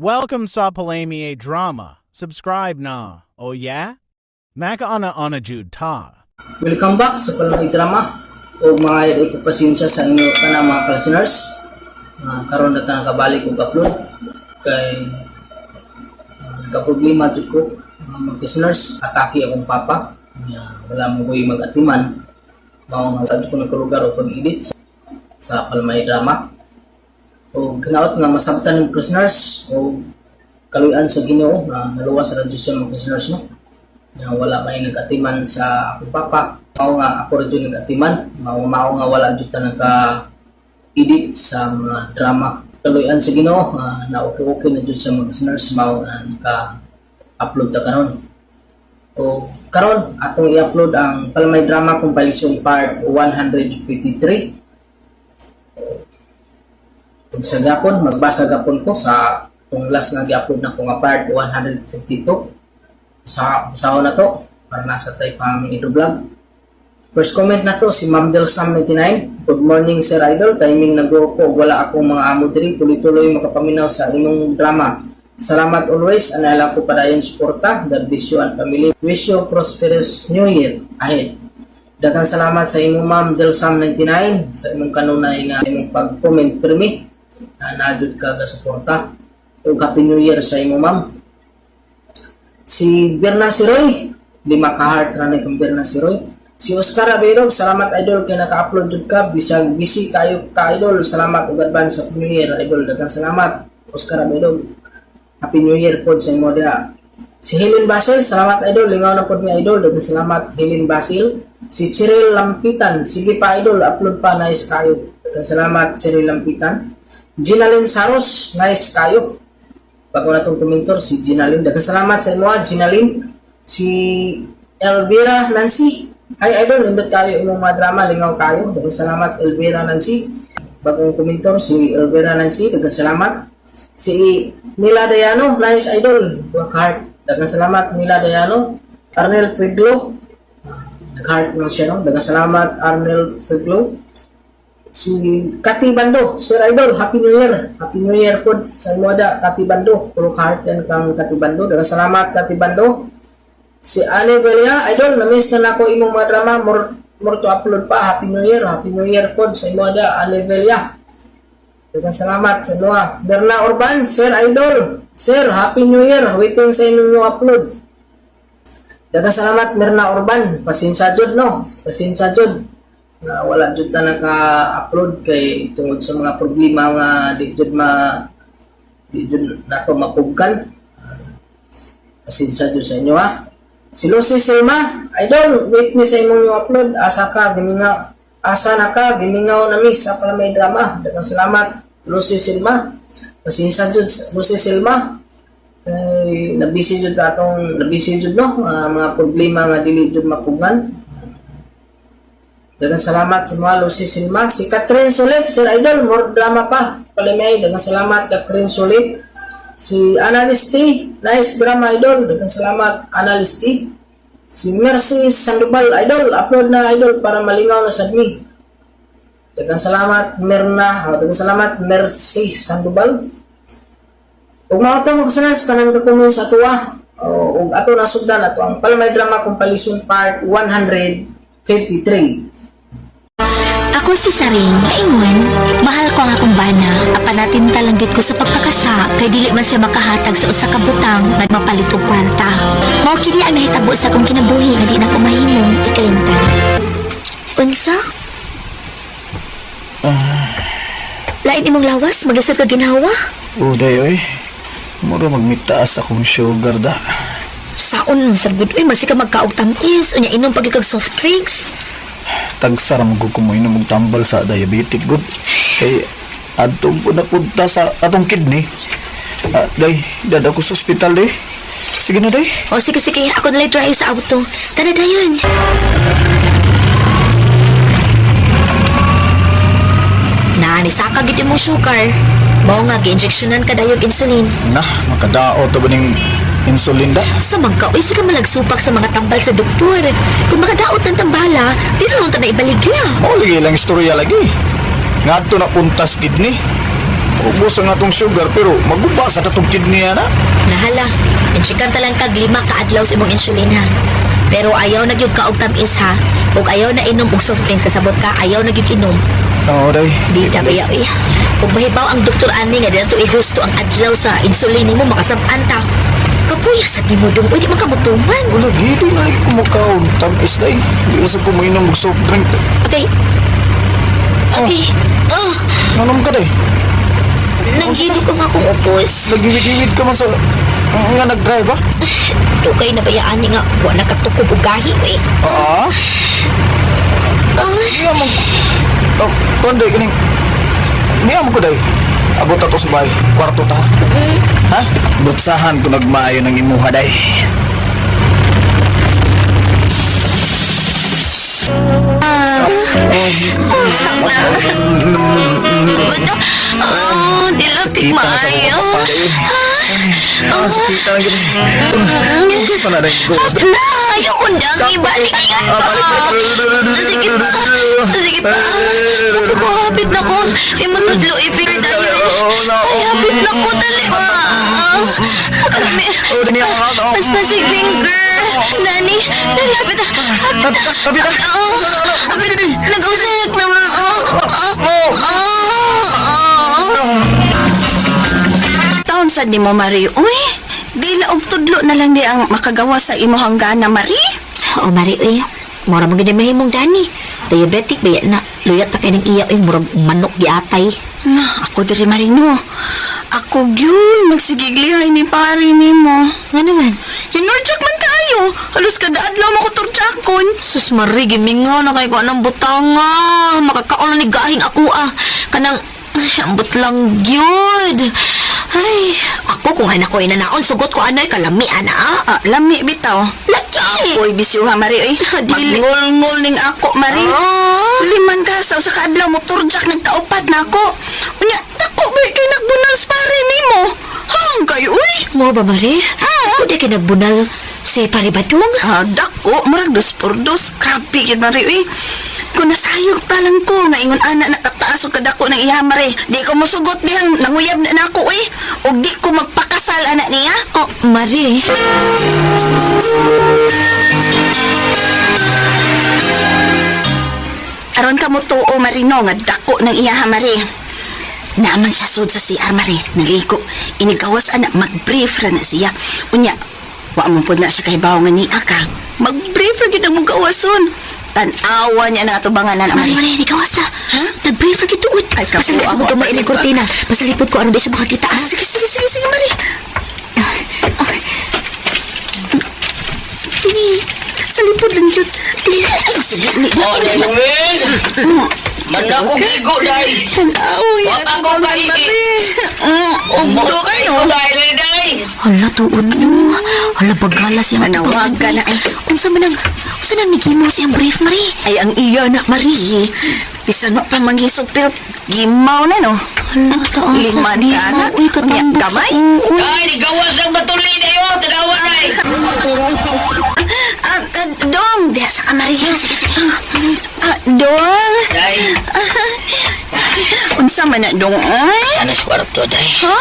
Welcome sa Palami Drama. Subscribe na. Oh yeah? Makaana ana jud ta. Welcome back sa Palami Drama o mga ko pasensya sa inyo tanang mga listeners. Karon na ta nakabalik og upload kay nagka-problema jud ko, mga listeners. Atake akong papa nya, wala mo ko'y mag-atiman, mao nga wala ko nagkalugar og pag-edit sa Palmay Drama. O ginaot nga masabtan ng listeners o kaluyan sa Ginoo na naluwas ra jud siya, mga listeners, no, nga wala may nag-atiman sa akong papa. Mao nga ako ra jud nag-atiman, mao mao nga wala jud ta naka edit sa mga drama. Kaluyan sa Ginoo na okay okay na jud sa mga listeners, mao nga naka upload ta karon. O karon atong i-upload ang Palmay Drama Compilation Part 153. Ug sa gapon magbasa gapon ko sa itong last nga gi-upload na ko nga part 152 sa na to para nasa tay pang vlog. First comment na to si Ma'am Del Sam 99. "Good morning, Sir Idol. Timing na ko, wala akong mga amo diri, tuloy-tuloy makapaminaw sa imong drama. Salamat always. Anala ko padayon suporta. God bless you and family. Wish you prosperous new year ahead." Daghang salamat sa imong, Ma'am Del Sam 99, sa imong kanunay nga imong pag-comment pirmi. Na jud ka ga suporta. Ug Happy New Year sa imo, Ma'am. Si Berna Siroy, lima ka heart ra ni kang Berna Siroy. Si Oscar Abirog, "Salamat idol kay naka-upload jud ka bisag busy kayo ka, idol. Salamat ug advance sa New Year, idol." Daghang salamat, Oscar Abirog. Happy New Year pod sa imo diha. Si Helen Basil, "Salamat idol, lingaw na pod mi, idol." Daghang salamat, Helen Basil. Si Cheryl Lampitan, "Sige pa idol, upload pa, nice kayo." Daghang salamat, Cheryl Lampitan. Ginalyn Saros, "Nice kayo." Bago na itong komentor, si Ginalyn. Daghang salamat sa imo, Ginalyn. Si Elvira Nancy, "Hi idol, nindot kayo imong mga drama, lingaw kayo." Daghang salamat, Elvira Nancy. Bagong komentor si Elvira Nancy, daghang salamat. Si Nila Dayano, "Nice idol, duha ka heart." Daghang salamat, Nila Dayano. Arnel Friglo, nag-heart lang siya, no? Daghang salamat, Arnel Friglo. Si Kati Bando, "Sir Idol, Happy New Year." Happy New Year po sa imo da, Kati Bando. Puro ka heart yan kang Kati Bando. Daghang salamat, Kati Bando. Si Ane Velia, "Idol, na-miss na nako imong mga drama, more to upload pa. Happy New Year." Happy New Year po sa imo da, Ane Velia. Daghang salamat sa inyo. Berna Urban, "Sir Idol, Sir, Happy New Year. Waiting sa inyong new upload." Daghang salamat, Mirna Urban. Pasensya jud, no. Pasensya jud na wala jud ta naka-upload kay tungod sa mga problema nga di jud nato mapugkan. Pasensya jud sa inyo ha. Si Lucy Silma, "Idol, wait mi sa imong new upload. Asa ka, gimingaw. Asa na ka, gimingaw na mi sa Palmay Drama." Daghang salamat, Lucy Silma. Pasensya jud, Lucy Silma. Ay, nabisi jud atong nabisi jud, no, mga problema nga dili jud mapugan. Daghang salamat sa mga Lucy Silma. Si Catherine Sulip, "Sir Idol, more drama pa. Palimay." Daghang salamat, Catherine Sulip. Si Analyst, "Nice drama idol." Daghang salamat, Analyst. Si Mercy Sandoval, "Idol, upload na idol para malingaw na sad mi." Daghang salamat, Mirna. Oh, daghang salamat, Mercy Sandoval. Ug mao to, mga kasanas, tanan ka comment sa atuwa. O, ug ato nasugdan ato ang Palmay Drama Compilation Part 153. Ako si Saring, maingon, mahal ko ang akong bana. Apan natin talanggit ko sa pagpakasa kay dili man siya makahatag sa usa ka butang nga mapalit og kwarta. Mao kini ang nahitabo sa akong kinabuhi nga di na ko mahimong ikalimtan. Unsa? Lain imong lawas, maglisod ka ginhawa? Uday, oy. Mura magmitaas akong sugar da. Saon sad gud uy, masika magkaog tamis, unya inom pag kag soft drinks. Tagsa ra man ko inom og tambal sa diabetic gud. Kay adtong po napunta sa atong kidney. Ah, day, dad ako sa ospital day. Sige na, day. O sige sige, ako nalay drive sa auto. Tara dayon. Na, nisaka gid imong sugar. Mao nga gi-injectionan ka dayog insulin. Na, makadao to ba ning insulin da? Sa magka, uy, ka malagsupak sa mga tambal sa doktor. Kung makadaot ng tambala, di na lang ta na ibaligya. Mao lagi lang istorya lagi. Ngadto na puntas kidney. Ubos ang atong sugar pero maguba sa atong kidney ana. Nahala, inchikan talang kag 5 ka adlaw sa imong insulin ha. Pero ayaw na gyud ka og tamis ha. Ug ayaw na inom og soft drinks, kasabot ka, ayaw na gyud inom. Oo, day. Di ta baya uy. Ug mahibaw ang doktor ani nga dito ihusto ang adlaw sa insulin nimo makasab-an ta. Kapuya sa nimo dong, uy di man ka motuman. Wala, gidi na lagi kumakaon. Tamis, day. Di sa kuminom og soft drink. Okay. Okay. Oh, Nanom ka, day? nanggilo ko nga akong upos. Nagiwid-iwid ka man sa nga nag-drive, ah? Dugay na bayaan ni nga wa na katukob og gahi uy. Ah? Ah. Niya mo. Oh, kuan day kaning. Niya mo ko day. Abot ato sa bahay. Kwarto ta. Ha? Butsahan ko nagmaayo ng imuha day. Oh, dilapit Kita na sa maayo. mga papa day. Ah, sakita na gid. Okay pa na day. Go. Na, ayoko na. Ibalik yan Ah, pa. balik, balik. Sige pa. Sige pa. Ako, hapit na ko. Ay, matudlo. Ipir tayo. Oo, na, Ay, hapit na ko. Dali ba? Kami. Oh, dali, ako, ako. Mas masig finger. Nani, nani, hapit na. Hapit na. Hapit na. Oh, hapit na. Nag-usap naman. Oh, oh, oh, oh. Taon sad nimo Mari. Uy, dila og tudlo na lang di ang makagawa sa imong gana Mari. Oo, Mari, uy. Mura mo gid mahimong dani. Diabetic ba yan na? Luyat ta kay ning iya uy, murag manok giatay. Na, ako diri Mari no. Ako gyud magsigiglihay ni pare nimo. Nga naman. Hinurjak man kaayo. Halos kada adlaw mo ko turjakon. Sus Mari, gimingaw na kay ko anang butanga. Makakaon na ni gahing ako ah. Kanang ay, ambot lang gyud. Ay, ako kung anak ko inanaon, sugot ko anoy kalami ana ah. Ah, lami bitaw. Laki! Uy, bisyuha Mari oy. Dili. Magngol-ngol ning ako Mari. Ah. Liman ka sa usa ka adlaw mo turjak nagkaupad na ako. Unya, dako ba kay nagbunal sa pare nimo? Hang kayo uy. Mo ba Mari? Ako di kay nagbunal si Paribatong. Ah, dako, murag dos por dos. Grabe yun, Mari, uy. Kung nasayog pa lang ko, nga ingon ana nakataas og kadako ng iya, Mari. Di ko musugot dihang nanguyab na nako, uy. Og di ko magpakasal, anak niya. Oh, Mari. Aron ka mo tuo, Mari, no, nga dako ng iya, ha, Mari. Naaman siya sud sa CR, Mari. Naligo. Inigawas, ana, mag-brief ra na siya. Unya, wa mo pod na siya kay bawo nga niya ka. Mag-brief ra gyud ang mugawason. Tan-awa niya na atubangan na, Mari, Mari. Mari, nikawas na. Ha? Nag-brief ra gyud tuod. Ay, kapuha Pasalipot mo ako. gamay ining kurtina. Pasalipot ko aron di siya makakita. ah. Sige, sige, sige, sige, Mari. Dili. Sa lipod lang yun. Dili. Ay, sila. Oh, Dayungin! Man ako gigo, day! Tanaw, yan. Wa ako kaigi. Ugdo kayo. Day, day, day! Hala, tuod no. Hala, bagala siya. Manawag ka na, ay. Unsa man ang, unsa nang nigimo siyang brief, Mari? Ay, ang iya na, Mari. Bisan mo pa manghisog, pero gimaw na, no? Hala, taas. Liman ka na. Uy, katambok Unya, gamay. sa uy. Ay, nigawas ang batuli na yun! Tanawa, day! Ah, ah, dong, diha sa ka, Mari. Sige, sige, sige. Ah, dong. Day, Unsa man na, dong, ay? tanas kwarto, day. Ha?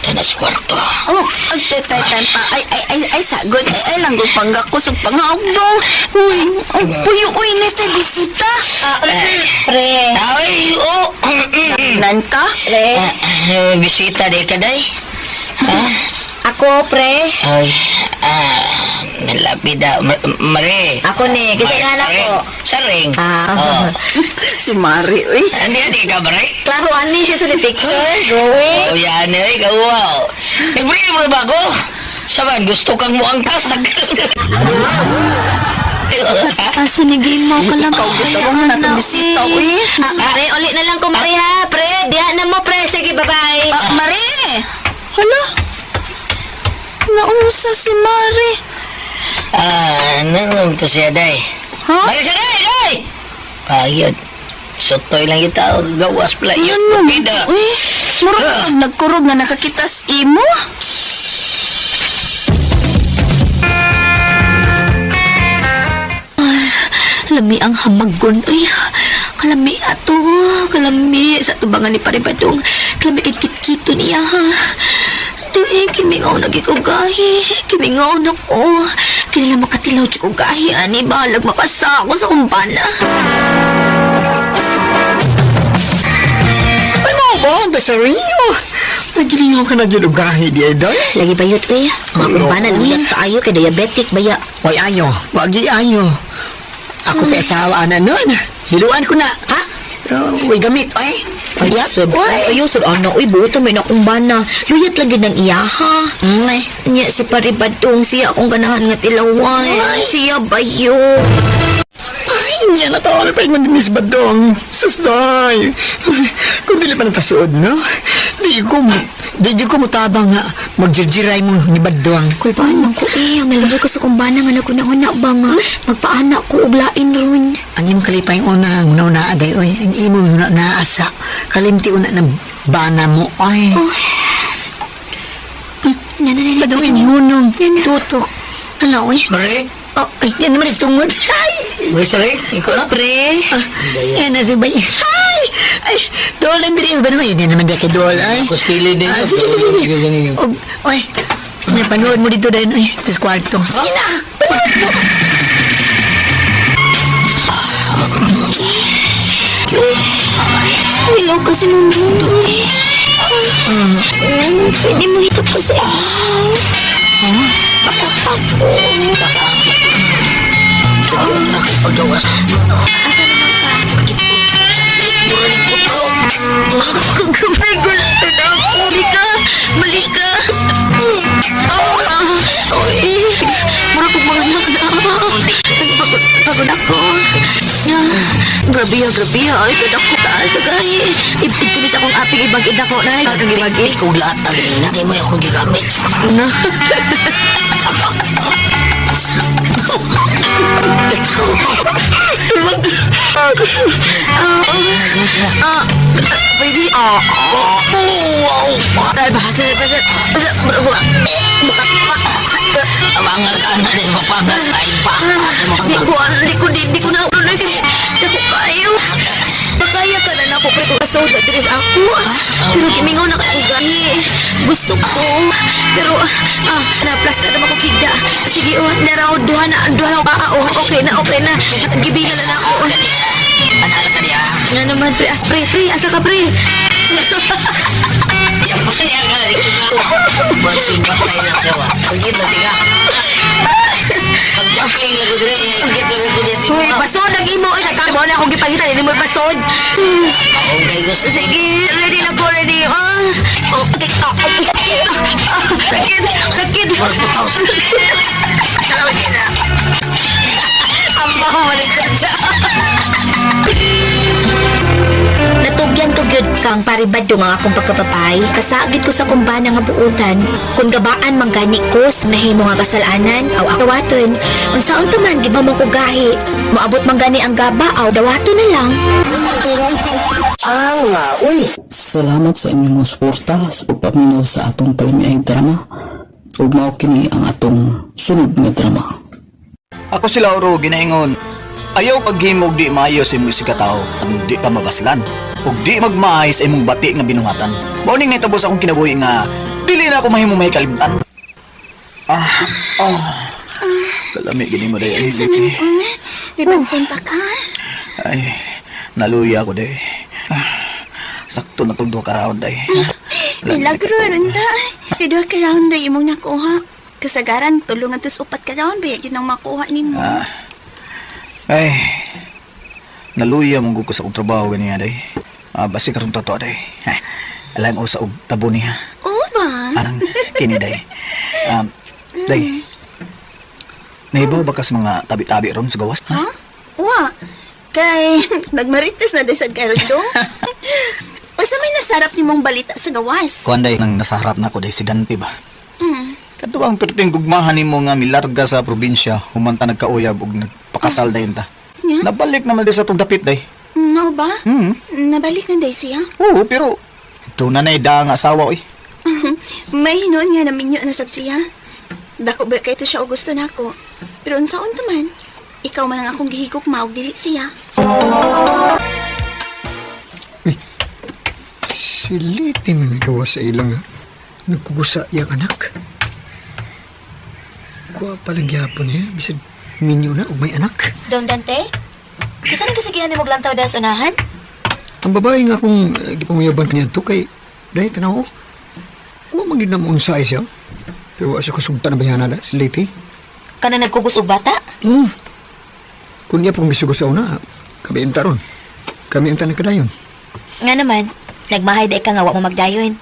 Tanas kwarto. Oh, ay, tay, tay, tay, pa. Ay, ay, ay, ay, sagod. Ay, ay, langgo panggakusog panghaog, dong. Uy, oh, puyo, uy, nesta bisita. Pre. Ay, oh! Nan ka? Pre. Ah, bisita, day ka, day? Ako, pre. Ay, ah, malapit na. Mare. Ako ni, kasi nga anak ko. Saring. Ah. Oh. Si Mari, uy. Hindi, hindi ka, Mare. Klaro ani siya sa picture, drawing. Oh, yan, eh, ikaw, wow. Nag-bring mo na ba ako? Saban, gusto kang muangkas. Asa ni game mo ka lang. Ikaw, gusto mo na itong bisita, uy. Ah, pre, ulit na lang ko, Mari, ha? Pre, diha na mo, pre. Sige, bye-bye. Ah, Mari! Hala? Naunsa si Mari. Ah, ano to siya, day? Ha? Mare sa day, day! Ayun. Sotoy lang yung tao. Gawas pala. Yan mo. Pida. Uy, murag kag nagkurog nga nakakitas imo. Lami ang hamagon, uy. Kalami ato, kalami sa tubangan ni Paribadong. Kalami kay kitkito niya ha. Di, kimingaw na ko gahi. Kimingaw na ko. Kinala makatilaw ko gahi, ani. Bahalag makasa ako sa kumbana. Ay mo ba? Dasario! Nagilingaw ka na dyan ugahi di ay day. Lagi bayot, uy. Mga kumbana, luyat kaayo kay diabetic, baya. Way ayo, wagi ayo. Ako pa asawa ana nun. Hiluan ko na. Ha? Way gamit, ay. Ay, sir, ay, ayaw, sir, ano, uy, buto may nakumbana. Luyat lang yun ang iyaha. Ay. Nya, si Paribadong, siya akong ganahan nga tilawan. Siya bayo. Ay, niya na tao na pa ingon din Badong. Sus, day. Kung dili pa nagtasuod, no? Di ko mutabang nga. Magjirjiray mo ni Badong. Kulpaan man ko eh, ang nalagay ko sa kumbana nga nagunahuna ba nga, magpaanak ko uglain ron. Ang imong kalipay una, una aday, oy. Ang imong una naasa. Kalimti una na bana mo, ay. Na, na, na, na. Badong inihunong. Tutok. Ano, oy? Mare, Oh, ay, yan naman itungod. Ay! mare sari, ikaw na. Pre, Ah, yan na si Bay. Ay! Ay, dool ang diri. Ba naman, yan naman dahil kay dool, ay. Ako skili din. Ah, sige, sige, sige. Og, oy, napanood mo dito dahil, oy, sa kwarto. Sige na! Panood mo! Hilaw kasi nung mundo eh. Pwede mo hitap ko sa inyo. Pakapak ko. Paggawas. Asa naman ka? Gumagulto na ako. Malika! Malika! Oy, mura kong mga anak na. Pagod, pagod ako. Ah, Grabe ya, grabe ya. Ay, kada ko taas na kay. Ibig ko sa akong aping ibang idako na. Ibang ibang Ikaw lahat na Di mo ako gigamit. na. Baby, ah, ah, wow. Ay, basta, basta, basta, Abangal ka na rin, mapangal ay pa. Di ko, di ko, di, di ko na ulo kay. Di ko kayo. Makaya ka na nako pero kasoda diri sa ako. Pero kimingaw na ko gahi. Gusto ko. Pero ah, na plasta na ko kigda. Sige, oh, naraw duha na, duha na ah, oh, okay na, okay na. Gibigan na na ako. Anala ka niya. Nga naman, pre, as pre, pre, asa ka pre? Yung pa niya ka rin. Bansin ba tayo na kawa? Pagkit na tiga. Pag-jumping lang ko dire, ikit lang ko dire. Uy, pasod ang imo. Ay, nakamo na akong gipangita. Hindi mo pasod. Okay, gusto. Sige, ready na ko, ready. Ah, okay, ah, okay. Ah, sakit, sakit. Ang baka balik siya. Natugyan ko gyud kang paribado nga akong pagkapapay. Kasagid ko sa kumbana nga buutan. Kung gabaan man gani ko sa nahimo nga kasalanan aw dawaton. Unsaon ta man giba mo ko gahi. Moabot man gani ang gaba aw dawaton na lang. Salamat sa inyong mga suporta sa pagpaminaw sa atong palamiay drama ug mao kini ang atong sunod nga drama. Ako si Lauro, ginaingon. Ayaw paghimog di maayo sa imong isigkatawo, ang di ka mabaslan. Ug di magmahay sa imong bati nga binuhatan. Mao ning nahitabo sa akong kinabuhi nga dili na ako mahimo may kalimtan. Ah, ah. Kalami gini mo day. Ay, Sanan, may pansin pa ka? ay, naluya ko day. Ah, sakto na tong duha ka round day. Milagro ron da. Kay duha ka round ra imong nakuha. Kasagaran, tulungan tos upat ka round, baya yun ang makuha nimo. Ay, naluya mong ko sa akong trabaho ganiya day. Ah, basi karon totoo day. Ah, alang usa og tabo niya. Oo ba? Arang kini day. Day. Nahibaw ba ka sa mga tabi-tabi ron sa gawas? Ha? Ha? Wa. Kay, nagmarites na desad karon do. Unsa may nasarap nimong balita sa gawas? Kuan day, nang nasa harap na ko day si Dante ba? Kadto ang perting gugmahan nimo nga milarga sa probinsya, humanta nagkauyab ug nagpakasal dayon ta. Nga? Nabalik naman day sa tong dapit day. No ba? Hmm. Nabalik na day siya. Oo, pero doon na da ang asawa oy. May hinuon nga naminyo na sab siya. Dako ba kay to siya og gusto nako. Pero unsaon ta man? Ikaw man ang akong gihigok maog dili siya. Siliti man nagawa sa ilang ha. Nagkugusa iyang anak. Kuha palang gyapon niya. Bisag minyo na og may anak. Dong Dante? Kisa nang kasigihan ni Maglantaw das unahan? Ang babae nga akong gipanguyaban kaniya to kay dahil tanaw ko. Wa man gid na mo unsay siya. Pero wa siya kasugta na bayana da, si Leti. Kana nagkugos og bata? Kung niya pong gisugo sa una, kami unta ron. Kami unta nagkadayon. Nga naman, nagmahay day ka nga wa mo magdayon.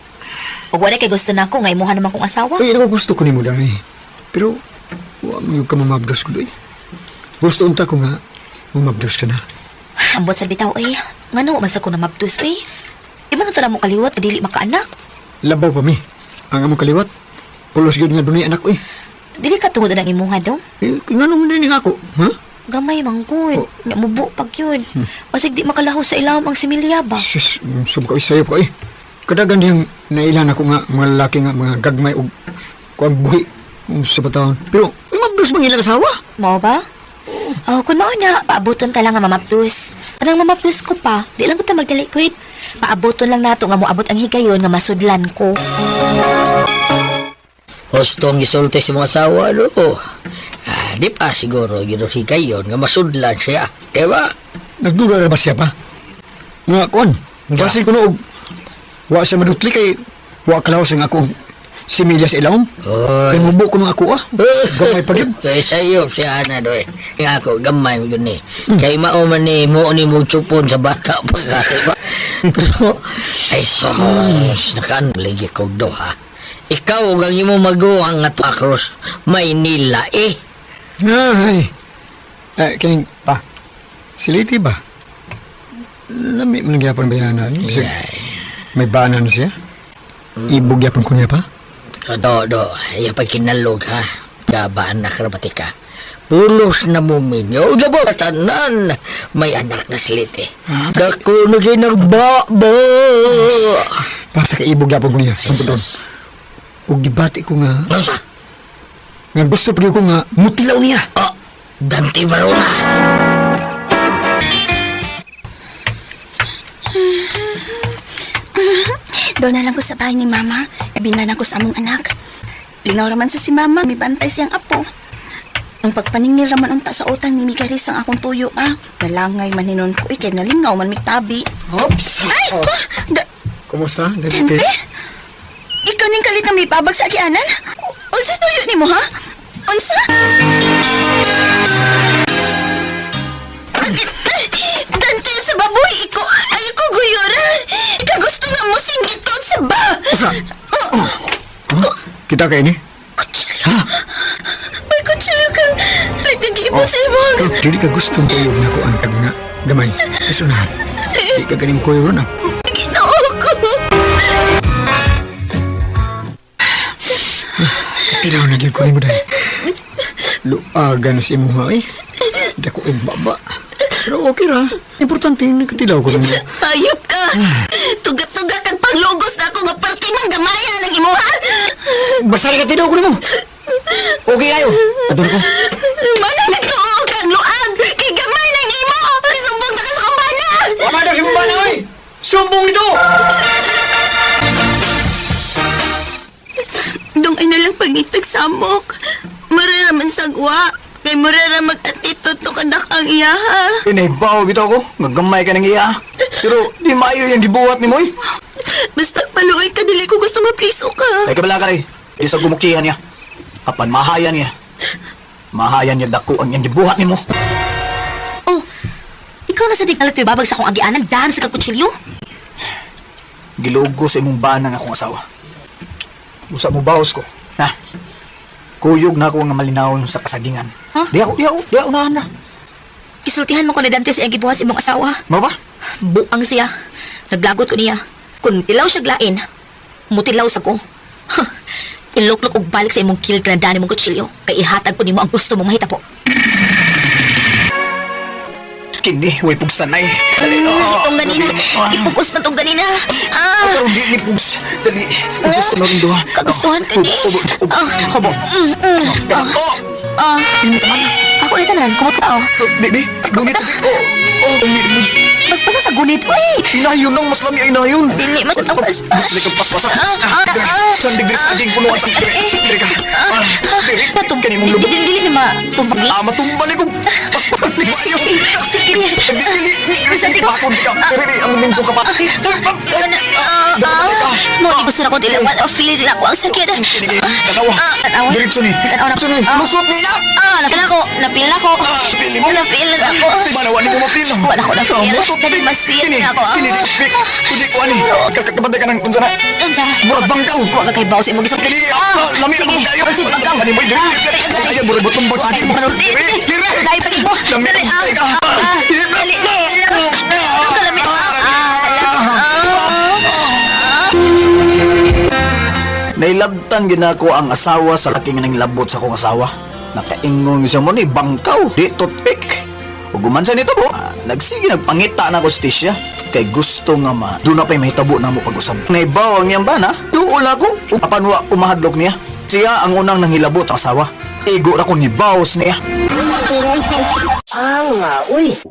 Ug wala kay gusto nako nga imuha naman kong asawa. Ay, ako gusto ko ni mo dahil. Pero, wa mo yung ka mamabdos ko doy. Gusto unta ko nga, mamabdos ka na. Ambot sa bitaw ay. Ngano wa man sa ko na mabdos ay. Iba nung mo kaliwat nga dili makaanak. Labaw pa mi. Ang among kaliwat. Pulos gyud nga dunay anak ko eh. Dili ka tungod ang imuha dong. Eh, nga naman din ako, ha? Gamay manggod. Oh. Oh. Mubo pag yun. Basig di makalaho sa ilawom ang similya ba? Sus, sub ka, sayo ko eh. Kadagan diyang nailan ako nga mga lalaki nga mga gagmay og kuang buhi um, sa patawon. Pero, mabdos bang ilang asawa? Mao ba? Oh, kun mao na, paaboton ta lang nga mamapdus. Kanang mamapdus ko pa, di lang ko ta magdali kwit. Paaboton lang nato nga moabot ang higayon nga masudlan ko. Hustong gisulti sa mga asawa, no? Ah, di pa siguro ginusi kayon nga masudlan siya, di ba? Nagduda na ba siya pa? Nga, kuan, basin ko na og wa siya madutli kay wa kalaw sa nga akong similya sa ilawom. Oy. Kay mubo ko nung ako ah. Gamay pa gyud. Kay sayo siya ana doy. Nga ako gamay mo yun eh. Kay mao man ni mo ni mo tsupon sa bata pa ka, di ba? Pero ay sus, nakaan lagi kog duha. Ikaw ug ang imong maguwang nga across Maynila eh. Ay. Eh, kining pa. Siliti ba? Lami mo nagyapon ba yan? Ay? Bisag, may bana na siya. Ibog yapon ko niya pa. Do, do, iya pa kinalog ha. Gaba anak rabati ka. Pulos na mo minyo. Gabo, tanan. May anak na silit eh. Dako na ginagbaba. Para sa kaibog yapon ko niya. Ay, sus. Ug gibati ko nga, Ano sa? nga gusto pa gyud ko nga mutilaw niya. Oh, Dante Varona. Doon na lang ko sa bahay ni Mama. Labi na ko sa among anak. Lingaw raman sa si Mama, may bantay siyang apo. Ang pagpaningil raman unta sa utang ni Mikaris ang akong tuyo ah. Dalangay man hinon ko, ikay nalingaw man mitabi. Oops! Ay! Oh. Ah, Kumusta? Dante? Dante? Ikaw ning kalit na may babag sa agianan? Unsa tuyo nimo ha? Unsa? Dante sa baboy iko ay ko guyura. Ikaw gusto nga mo singgit ko sa ba. Asa? Oh. Huh? Kita kay ni? Kutsilyo. May kutsilyo kang like nag-iipon sa imong. Dili ka gustong tuyog na ko ang tag nga gamay. Isunahan. Di ka ganing kuyo ron ah. Ginoo ko. Tilaw na gyud ko nimo dahil. Luagan na si imuha eh. Dako ing baba. Pero okay ra. Importante yung nakatilaw ko nimo. Hayop ka. Tugat-tugat kag panglugos na ako nga parte ng gamaya ng imuha. Basta ka tilaw ko nimo. Okay ayo. Adto ko. Mana nagtuo kang luag kay gamay ng imo. Sumbong ka sa kumbana. Wala daw si Mubana oy. Sumbong nito. Dong ay nalang pangitag samok. Mura raman sagwa. Kay mura ra mag-atito to kadak ang iyaha. Inaibaw bitaw ko, ngagamay ka ng iya. Pero di maayo yung gibuhat ni Moy. Basta paluoy ka dili ko gusto mapriso ka. Ay kabala ka rin, di sa gumukihan niya. Apan mahayan niya. Mahayan niya dako ang iyang gibuhat nimo. Oh, ikaw na sa di kalit may babag sa akong agianan dahan sa kagkutsilyo. Gilugo sa imong bana nga akong asawa. Usa mo baos ko. Na. Kuyog na ako nga malinawon sa kasagingan. Huh? Di ako, di ako, di ako naan na. Isultihan mo ko ni Dante sa iyang gibuhat sa imong asawa. Mao ba? Buang siya. Naglagot ko niya. Kung tilaw siya glain, mutilaw sa ko. Ha, iluklok og balik sa imong kilid kanang mong kutsilyo. Kay ihatag ko nimo ang gusto mong mahitapo. Kini, way pugsanay. Dali, oh, Itong ganina. Ipugos man tong ganina. Ah, Karon di ni pugs. Dali. Gusto na rin duha. kagustuhan ka ni. Ubo, ubo, Ah, Hubo. Ah, Oh! ah. Imo taman. Ako ni tanan, kumot ka oh. Baby, gunit. Oh, oh, Paspasa sa gunit, uy. Inayon nang mas lami ay inayon. Dili, mas ang paspas. Mas likang paspasa. Ah, ah, ah. Sandig diri sa aging punuan sa diri. Diri ka. Ah, diri. Matum- Kani mong lubot. Dili, dili na matumbagi. Ah, matumba ni ko. Paspasan ni kayo. Sige. Dili, dili. Sandig ko. Bakod ka. Diri, diri. Ang mingko ka pa. Ah, ah. Mo, di gusto na ko dili. Wala, feel na ko ang sakit. Kini tanawa. Ah, tanawa. Diretso ni. Tanawa na. Diretso ni. Ah. Lusot ni na. Ah, napil ako. Napil ako. Ah, pili mo. Napil na ako. Si Manawa ni mo mapil. Wala ko na-feel. Dali, mas feel Kini, na ako. Kini, pik. Kundi ko ani. Kakabantay ka ng unsa na. Unsa? Murag bangkaw. Wa ka kay baw sa imong gisog. Kini, ah, lami Sige. na mo kayo. Sige, bangkaw. Ani mo, diri, diri, diri. Ayan, murag butumbag sa akin mo. Diri, diri. Dai pagi mo. Lami Dali, na ah. kayo ka. Ah, Dili, Dali, dali. Sa lami. Ah, ah, Nailabtan ginako ang asawa sa laki nga nanglabot sa akong asawa. Nakaingon siya mo ni bangkaw, di toothpick. Ug guman sa nito po, nagsige nagpangita na ako sa Tisha. Kay gusto nga ma, doon na pa'y mahitabo na mo pag-usab. Naibaw ang iyang bana, duol ako, ug apan wa ko mahadlok niya. Siya ang unang nanghilabot sa asawa. Igo ra ko ni baos niya.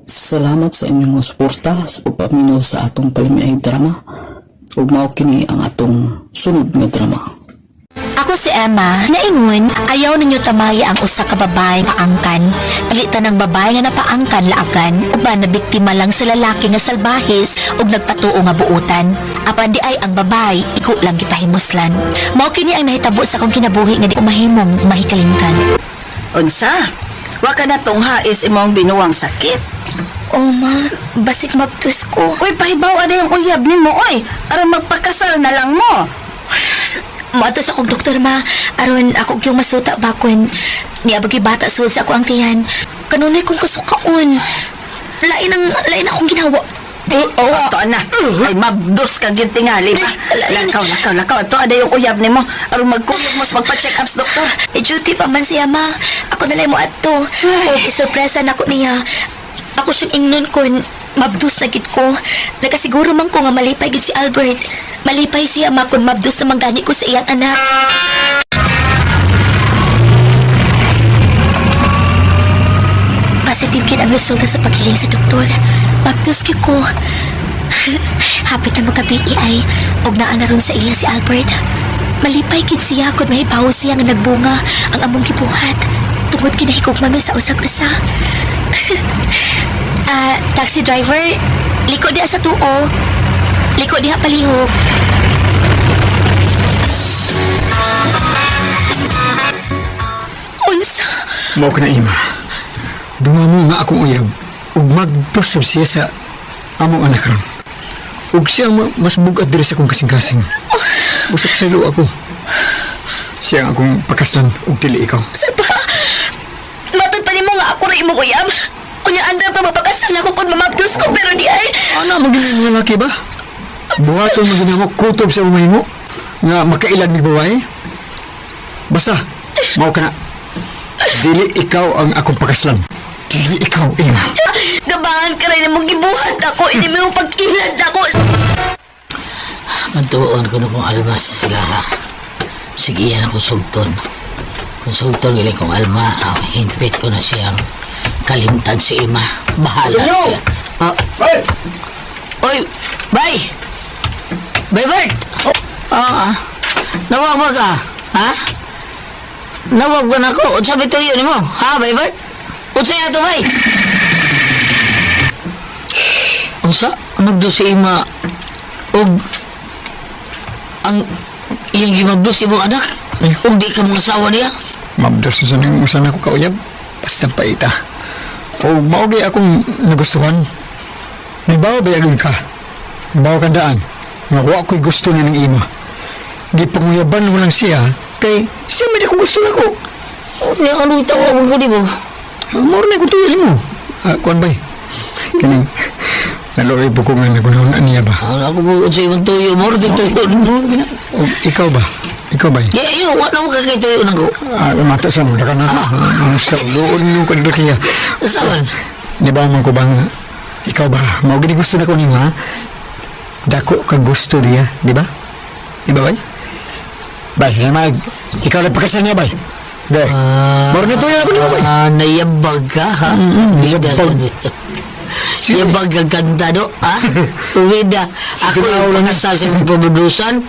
Salamat sa inyong mga suporta sa pagpaminaw sa atong palamiay drama. Ug mao kini ang atong sunod nga drama. Ako si Emma, naingon, ayaw ninyo tamaya ang usa ka babae paangkan. Palitan ang babae nga napaangkan laakan, uban na biktima lang sa lalaki nga salbahis ug nagpatuo nga buutan. Apan di ay ang babae, iko lang gipahimuslan. Mao kini ang nahitabo sa akong kinabuhi nga di ko mahimong mahikalimtan. Unsa? Wa ka na tong hais imong binuwang sakit. Oh ma, basig mabtus ko. Uy, pahibaw na yung uyab nimo, oy. Aron magpakasal na lang mo. Moadto sa akong doktor ma, aron ako gyung masuta bakon. Niabag yung bata sul sa ako ang tiyan. Kanunay kong kasukaon. Lain ang lain akong ginawa. Oo, ato na. Ay, mabdos ka gyud tingali ba? Lakaw, lakaw, lakaw. Ato na yung uyab nimo. Aron magkuyog mo sa magpa-check up sa doktor. Eh, duty pa man siya, ma. Ako na lang mo adto. O, isurpresa na ko niya. Ako siyang ingnon kon mabdus na gid ko. Nakasiguro man ko nga malipay gid si Albert. Malipay siya ma kun mabdus na manggani ko sa iyang anak. Positive kin ang resulta sa paghiling sa doktor. Mabdus gyud ko. Hapit na magka-BEI og naa na ron sa ila si Albert. Malipay gid siya kun mahibaw siya nga nagbunga ang among gibuhat tungod kinahigugma mi sa usag usa. Ah, taxi driver, liko diha sa tuo. Liko diha palihog. Unsa? Mao ka na ima. Duha mo nga akong uyab ug magdusab siya sa among anak ron. Ug siya ang mas bugat diri sa akong kasing-kasing. Busok sa ilo ako. Siya ang akong pakaslan ug dili ikaw. Sa pa? Matod pa nimo nga ako ra imong uyab. Unya andam ka mapakasal ako kung mamabdos ko pero di ay. Ana maging mga laki ba? Buhaton mo ginamo kutob sa umay mo nga makailan mig babae. Basta mao ka na. Dili ikaw ang akong pakaslan. Dili ikaw, Ima. Gabangan ka rin mong gibuhat ako. Hindi mo yung pag-ilad ako. Mantuon ko na kong alma sa sila ha. Sige yan ako sulton. Kung sulton ilang kong alma, hinpit ko na siyang kalimtan si ima. Bahala siya. Ah. Oy! Bay! Bay Bert! Ah, nawag ba ka? Ha? Nawag ba na ko? Unsa ba tuyo nimo? Ha, Bay Bert? Unsa yato, bay? Unsa? Nagdo si ima og ang iyang gimabdos imong anak ug di ka mga asawa niya. Mabdos na sa nang usan ako kauyab. Basta paita. O mao gyud akong nagustuhan. Nibaw ba yagod ka? Nibaw kang daan. Nga wa ko'y gusto na ng ima. Di panguyaban mo lang siya kay siya may di ko gusto na ko. Unya ano itawa mo ko di mo? Moro na kung tuyo mo. Ah, kuan bay. Kini naloy po ko nga nagunahon na niya ba? Ano ako mo sa imong tuyo mo di tuyo. O, ikaw ba? Ikaw ba? Di ayo wa na mo ka kay tuyo nako. Ah, mata sa mo ka na. Sa uloon mo ka dito kaya. Saan? Di ba man ko bang ikaw ba? Mao gini gusto na ko nimo ha? Dako ka gusto niya, di ba? Di ba bay? Bay, may ikaw lang pagkasal niya bay. Bay. Moro na tuyo ako niya bay. Ah, nayabag ka ha? Nayabag. Yung pagkakanta do, ha? Pumida. Ako yung pakasal sa imong pabudusan.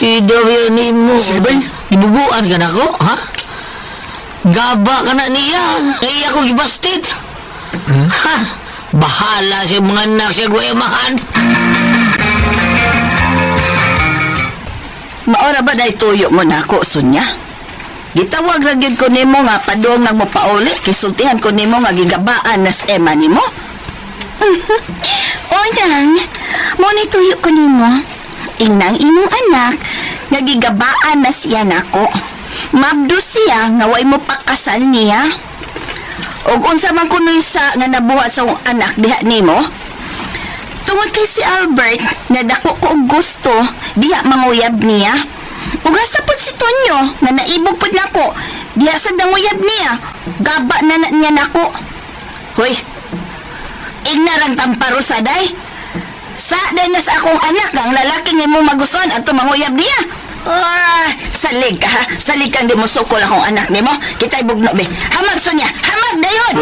Idaw yun ni mo. Sige, bay. Gibuguan ka na ko, ha? Gaba ka na niya. Kaya ako gibastit. Ha? Bahala siya mga anak siya guayamahan. Maora ba day tuyo mo na ako, Sonya? Gitawag ra gyud ko nimo nga padong nang mopauli kay sultihan ko nimo nga gigabaan nas Emma nimo. O nang, mo ni tuyo ko nimo. Ingnang imong anak nga gigabaan na siya nako. Mabdo siya nga way mo pakasal niya. Og unsa man kunoy sa nga nabuhat sa akong anak diha nimo? Tungod kay si Albert, nga dako ko og gusto, diha manguyab niya. Ug hasta pod si Tonyo, nga naibog pod nako, diha sa nanguyab niya. Gaba na na niya nako. Hoy, ignarang tamparo sa day. Sa day na sa akong anak, ang lalaki nga imong magustuhan at manguyab niya. Ah, salig ka ha. Salig kang di mo sukol akong anak nimo. Kita'y bugno be. Hamag Sonya, hamag dayon.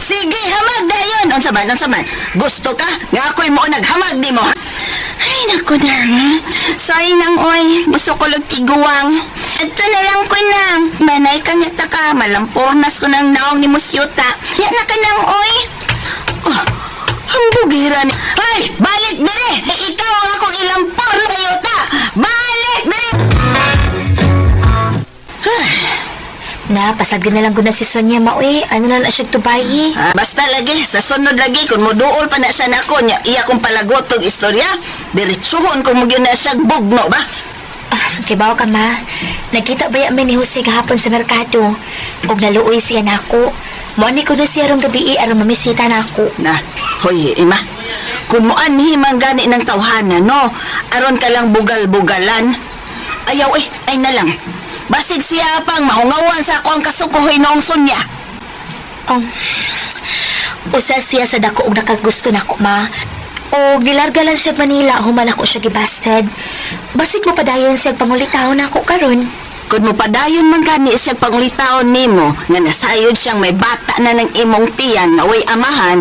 Sige, hamag dayon. Unsa man, unsa man. Gusto ka nga ako'y mo naghamag nimo. Ha? Ay, naku nang. Sorry nang, oy. Gusto ko lang tiguang. Ito na lang ko nang. Manay ka nga ta ka. Malampurnas ko ng naong ni Musyuta. Ya na ka nang, oy. Oh, hambugira ni. Ay, balik dire. Eh, ikaw ang akong ilampor na yuta. Balik dire. Na, pasagdi na lang ko na si Sonia maoy. Ano na lang siya tubayi? Ah, basta lagi, sa sunod lagi, kung muduol pa na siya nako, niya, iya kong palagot og istorya, diretsuhon kung magyun na siya bugno ba? Ah, kay bawo ka ma. Nagkita ba mi ni Jose gahapon sa merkado? Ug naluoy siya nako. Mo ni ko na siya rong gabi aron mamisita nako. Na, hoy, ima, kung muanhi man gani ng tawhana, no? Aron ka lang bugal-bugalan. Ayaw eh, ay na lang. Basig siya pang mahungawan sa ako ang kasukohoy noong sunya. Usa siya sa dako og nakagusto nako ma. Og nilarga lang siya Manila human ako siya gibasted. Basig mo padayon siya pangulitaw nako karon. Kung mo padayon man gani siya pangulitaon nimo nga nasayod siyang may bata na ng imong tiyan nga way amahan,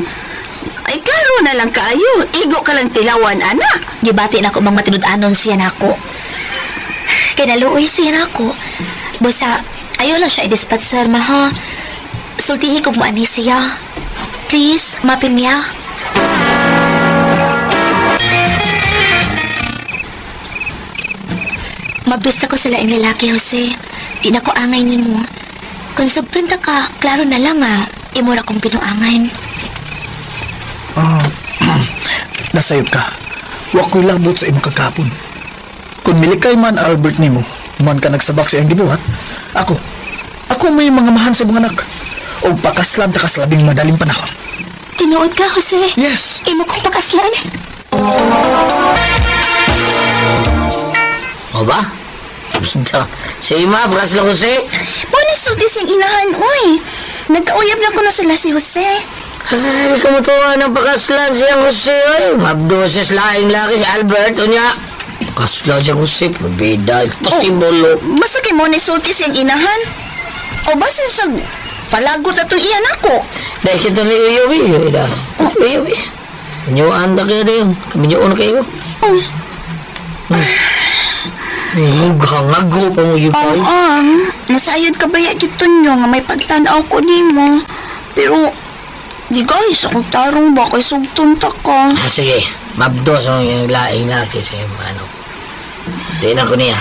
ay klaro na lang kaayo, igo ka lang tilawan, anak. Gibati nako mang matinud-anon siya nako. Kay naluoy siya nako. Busa ayaw lang siya i-dispatch sir ma ha. Sultihi ko mo ani siya. Please, mapin niya. Mabista ko sa laing lalaki, Jose. Di na ko angay nimo. Kung sugtun ta ka, klaro na lang ah. Imo ra kong pinuangan. Ah, nasayop ka. Wa ko'y labot sa imong kagkapon. Kung milikay man Albert nimo, man ka nagsabak sa iyang gibuhat, ako, ako may mga mahan sa imong anak. O pakaslan ta ka sa labing madaling panahon. Tinuod ka, Jose. Yes! Imo kong pakaslan. O ba? Bida. Si Ima, pakasal ko si. Mo ni sulti siyang inahan, oy. Nagkauyab na ko na sila si Jose. Ay, di ka matuwa ng pakaslan siyang Jose. Ay, mabdo siya sa laing laki si Albert. Unya, kaslan siyang Jose. Probida. Pasimbolo. Basta kay mo ni sulti siyang inahan. O basta siya palagot atong iyan ako. Dahil kita na uyuwi. Ida. Uyuwi. Inyuan ta kayo rin. Kaminyuan kayo. Oh. Hangago pa mo yun Oo, kayo. nasayod ka ba ya dito nyo nga may pagtanaw ko nimo. Pero, di guys, akong tarong ba kay sugtong ta ka. Ah, sige, mabdo sa mga laing laki sa iyong ano. Tingnan ko niya.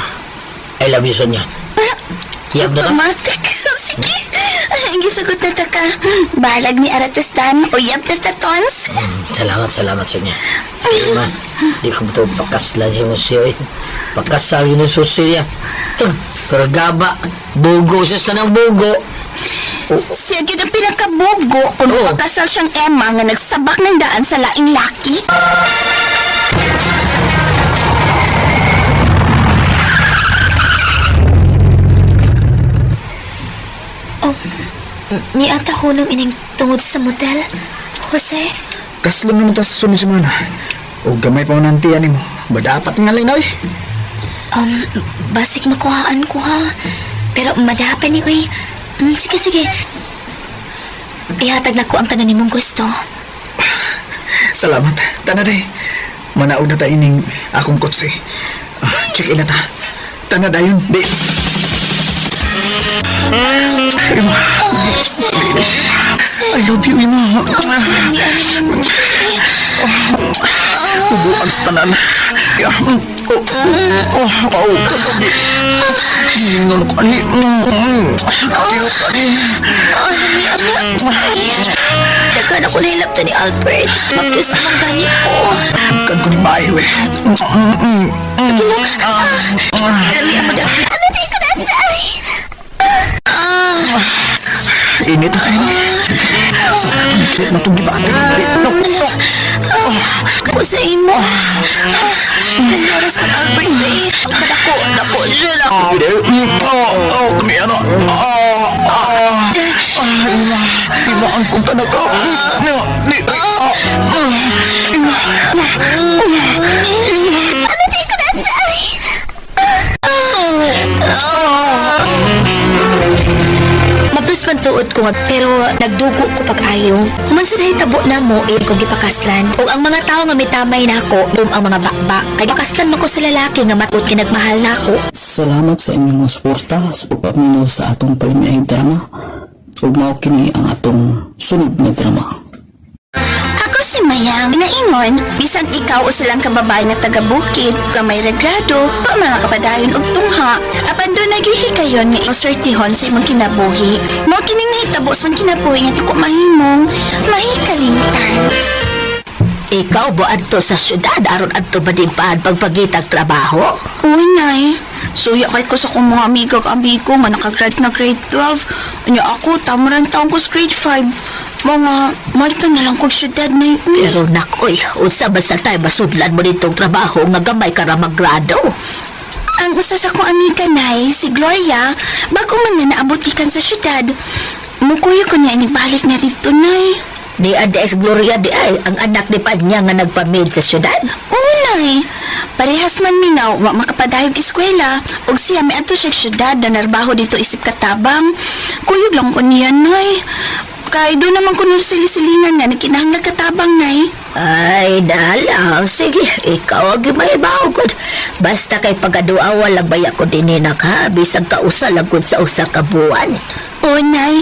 I love you, Sonia. Yab na ta. Automatic. Sige. Ay, gisagot na ta ka. Balag ni Aratestan o yab na ta tons. Salamat, salamat, Sonia. Sige, ma. Di ko ito pakaslan siya mo siya. Eh. Pakasal yun ang susi niya. Ito, pero gaba. Bugo siya sa ng bugo. Siya gyud ang pinakabugo kung Oo. pakasal siyang Emma nga nagsabak ng daan sa laing laki. Niata hunong ining tungod sa motel. Jose, Kaslon naman ta sa sunod semana. O gamay pa man ang tiyan nimo. Ba dapat nga lang na eh. basig makuhaan ko ha. Pero madapan ni uy. Sige, sige. Ihatag na ko ang tanan nimong gusto. Salamat. Tana day. Manaog na ta ining akong kotse. Ah, check in na ta. Tana dayon. Di. Ima. I love you, Ima. Ubuan sa tanan. Ya. Oh, oh, oh, oh. Ningon ko ani. Ayaw ka ni. Ano ni anak? Daghan ako nahilapta ni Albert. Mapus naman gani ko. Kan ko ni maayo eh. Tulog. Lami ang madag. Ano di ko nasa? Init na kayo. Sa panikit na itong gibaan. No, no. Ako sa imo. Naglaras ka Albert eh. Ang kadako, dako siya na. Oh, oh, kami ano. Oh, oh. Ah, ima. Ima ang kong tanaka. No, di. Oh, oh. Ima. Ano di ko nasa? Mablos man tuod ko nga, pero nagdugo ko pag-ayo. Human sa nahitabo na mo, eh, ko gipakaslan. O ang mga tao nga mitamay na ako, um ang mga bakba. Kaya pakaslan man ko sa lalaki nga matuod kinagmahal na ako. Salamat sa inyong mga suporta sa pagpaminaw sa atong palamiay drama. Ug mao kini ang atong sunod nga drama. Ako si Mayang. Naingon, bisan ikaw o silang kababae nga taga-bukid, gamay regrado, pa mga kapadayon og tungha, apan doon naghihikayon nga iusertihon sa imong kinabuhi. Mao kining nahitabo sa imong kinabuhi nga dako mahimong mahikalimtan. Ikaw bo adto sa syudad aron adto ba din paan pagpagitag trabaho? Uy, Nay. Suya kay ko sa kong mga amiga ag amigo nga nakagrad na grade 12. Unya ako, tamaran taon ko sa grade 5. Mga, malta na lang kong syudad, Nay. Uy. Pero nakoy, unsa ba sa tay masudlan mo ditong trabaho nga gamay ka ra maggrado? Ang usa sa kong amiga, Nay, si Gloria, bago man nga naabot gikan sa syudad. Mukuyo ko niya inigbalik na dito, Nay. Ni Ades Gloria di ay ang anak ni pa niya nga nagpamid sa syudad. Oo, Nay. Parehas man mingaw, wa makapadayog eskwela. Og siya may adto siya syudad na narbaho dito isip katabang. Kuyog lang ko niya, Nay. Kay doon naman ko nung silisilingan nga nagkinahanglan katabang, Nay. Ay, dala. Sige, ikaw ang gimahibaw gud. Basta kay pagaduawa lang baya ko dininak ha, bisag kausa lang gud sa usa ka buwan. Oo, Nay.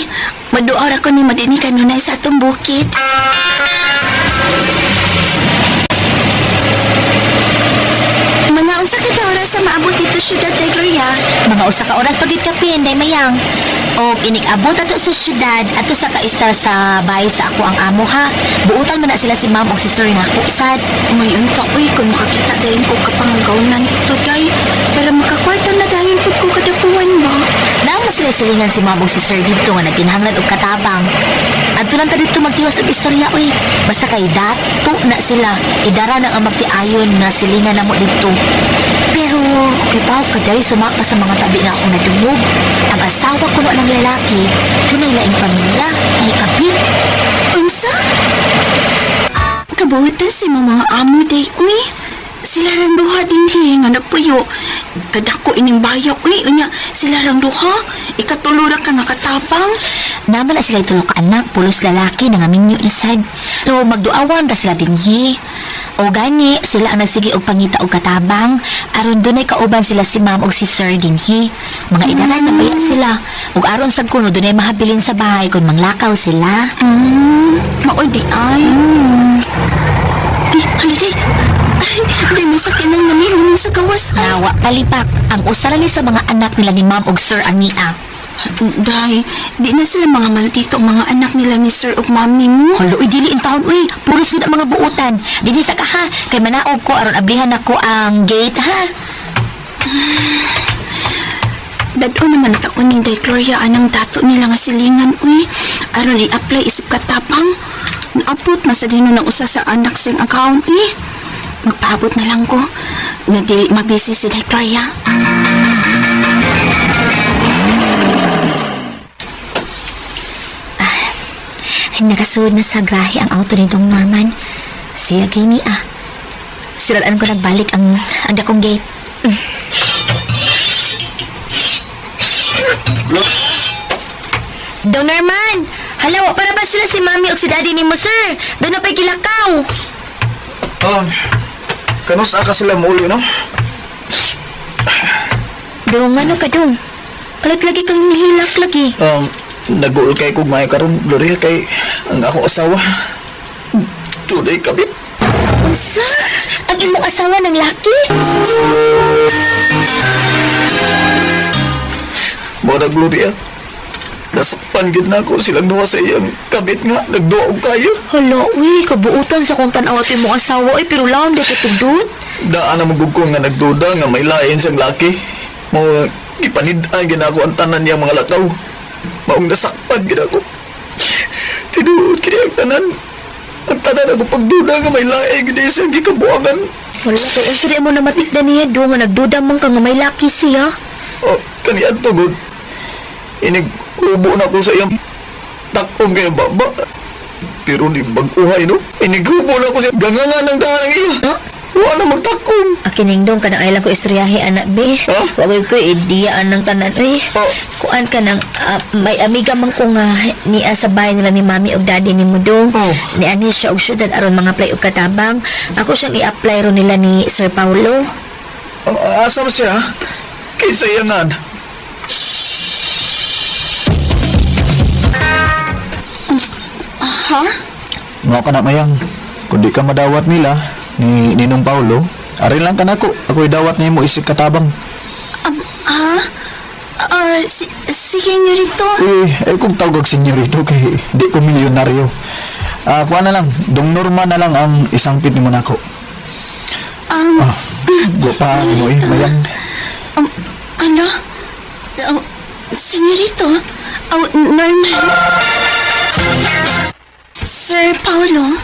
Maduara ko ni Madini kanunay sa atong bukid. Mga unsa kita oras sa maabot dito syudad de Gloria? Mga usa ka oras pagid kapin, day mayang. Og inig-abot ato sa syudad ato sa kaistar sa bahay sa ako ang amo ha. Buutan man na sila si ma'am og si sir nako sad. Ngayon ta, uy, kung makakita dayon ko kapangagawnan dito, day. Para makakwarta na dayon pud ko kadapuan ba? Naamo sila silingan si ma'am og si sir didto nga nagkinahanglan og katabang. Adto lang ta didto magtiwas og istorya uy. Basta kay dato na sila. Idara na ang magtiayon nga silingan namo didto. Pero kay paw kaday sumapa sa mga tabi nga akong nadungog. Ang asawa kuno ng lalaki, dunay laing pamilya, ay kabit. Unsa? Kabuhutan si mga amo day, uy. Sila rang duha din hi, nga napuyo. Kadako ining bayaw, uy. Unya, sila rang duha. Ikatulo ra ka nga katapang. Naman na sila itulo ka anak, pulos lalaki, nangaminyo na sad. So, magduawan ra sila dinhi. O gani, sila ang nagsige og pangita og katabang, aron dunay kauban sila si ma'am og si sir dinhi. Mga idaran na baya sila. Ug aron sad kuno dunay mahabilin sa bahay kung manglakaw sila. Maoy di ay. Ay, hala day. Ay, di mo sa kinang namihon sa gawas. Ay. Nawa palipak ang usa ni sa mga anak nila ni ma'am og sir ang niya. Day, di na sila mga maldito ang mga anak nila ni sir ug ma'am nimo. Halo, uy, dili in taon, uy. Puros yun ang mga buutan. Dili sa ka, ha. Kay manaog ko, aron ablihan ako ang gate, ha. Dad-o naman ta ko ni Day Gloria anang dato nila nga silingan uy. Aron i-apply isip katapang. Naabot man sa dino ng usa sa anak siyang account uy. Magpaabot na lang ko. Nga dili mabisi si Day Gloria. Nakasunod na sa grahe ang auto ni Dong Norman. Siya gini ah. Siraan ko nagbalik ang dakong gate. Don Norman, hala, wa para ba sila si Mami o si Daddy ni mo, sir? Doon na pa'y gilakaw. Kanus-a ka sila muuli, no? Dong, ano ka dong? Kalat lagi kang nihilak lagi. Nag-uul kay kog maayo karon, Gloria, kay ang akong asawa. Tunay kabit. Unsa? Ang imong asawa ng laki? Mao na, Gloria. Nasakpan gid na ako silang duha sa iyang kabit nga. Nagduha og kayo. Hala, uy, kabuutan sa kong tanaw at imong asawa, ay, pero laon di katugdot. Daan na magug ko nga nagduda nga may lain siyang laki. Mao gipanid-an gid ako ang tanan niyang mga lakaw. Maong nasakpan gid ako. Tinuod kini ang tanan. Ang tanan ako pagduda nga may lain gid siyang gikabuangan. Wala, kay unsa di mo namatikda niya, do, nga nagduda man ka nga may laki siya. Oh, kaniadto gud. Inig ubo na ko sa iyang takom kay baba. Pero ni bag-uhay no. Inig ubo na ko sa gangangan ng daan ang iya. Huh? Wala magtakom. Akining dong, kanang ay lang ko istoryahe, anak, be. Huh? Wagay ko, idiyaan ng tanan, uy. Oh. Kuan ka nang, may amiga man ko nga niya sa bahay nila ni mami og daddy ni mo dong. Oh. Ni ani siya og syudad aron mga apply og katabang. Ako siyang i-apply ron nila ni Sir Paulo. Oh, asa mo siya? Kinsa iyangan? Ha? Mao ka na mayang. Kung di ka madawat nila ni Ninong Paulo, ari lang ka nako. Ako'y dawat nimo isip katabang. Ha? Ah, si, senyorito. Eh, ay kung tawag senyorito kay di ko milyonaryo. Ah, kuha na lang, dong Norma na lang ang isang pit ni Monaco. Ah, go pa mo eh, mayang. Ano? Oh, senyorito? Oh, Norman? Sir Paolo?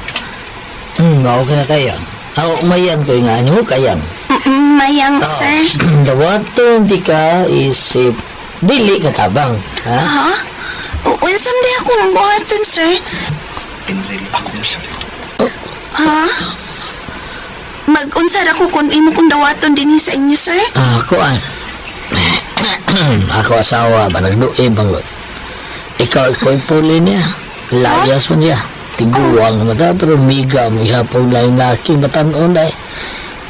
Mao ka na kaya. Aw, mayang to nga ano, kayang. Mayang, sir? Dawaton di ka isip. Dili ka tabang. Ha? Ha? Unsam di ako ang buhaton, sir? Ha? Mag-unsa ra ko kung imo kong dawaton dinhi sa inyo, sir? Ah, kuan. Ako asawa ba nagdue bangot. Ikaw iko'y puli niya. Layas mo niya. Tiguang na mata pero miga mo ihapon lang yung laki matanon ay.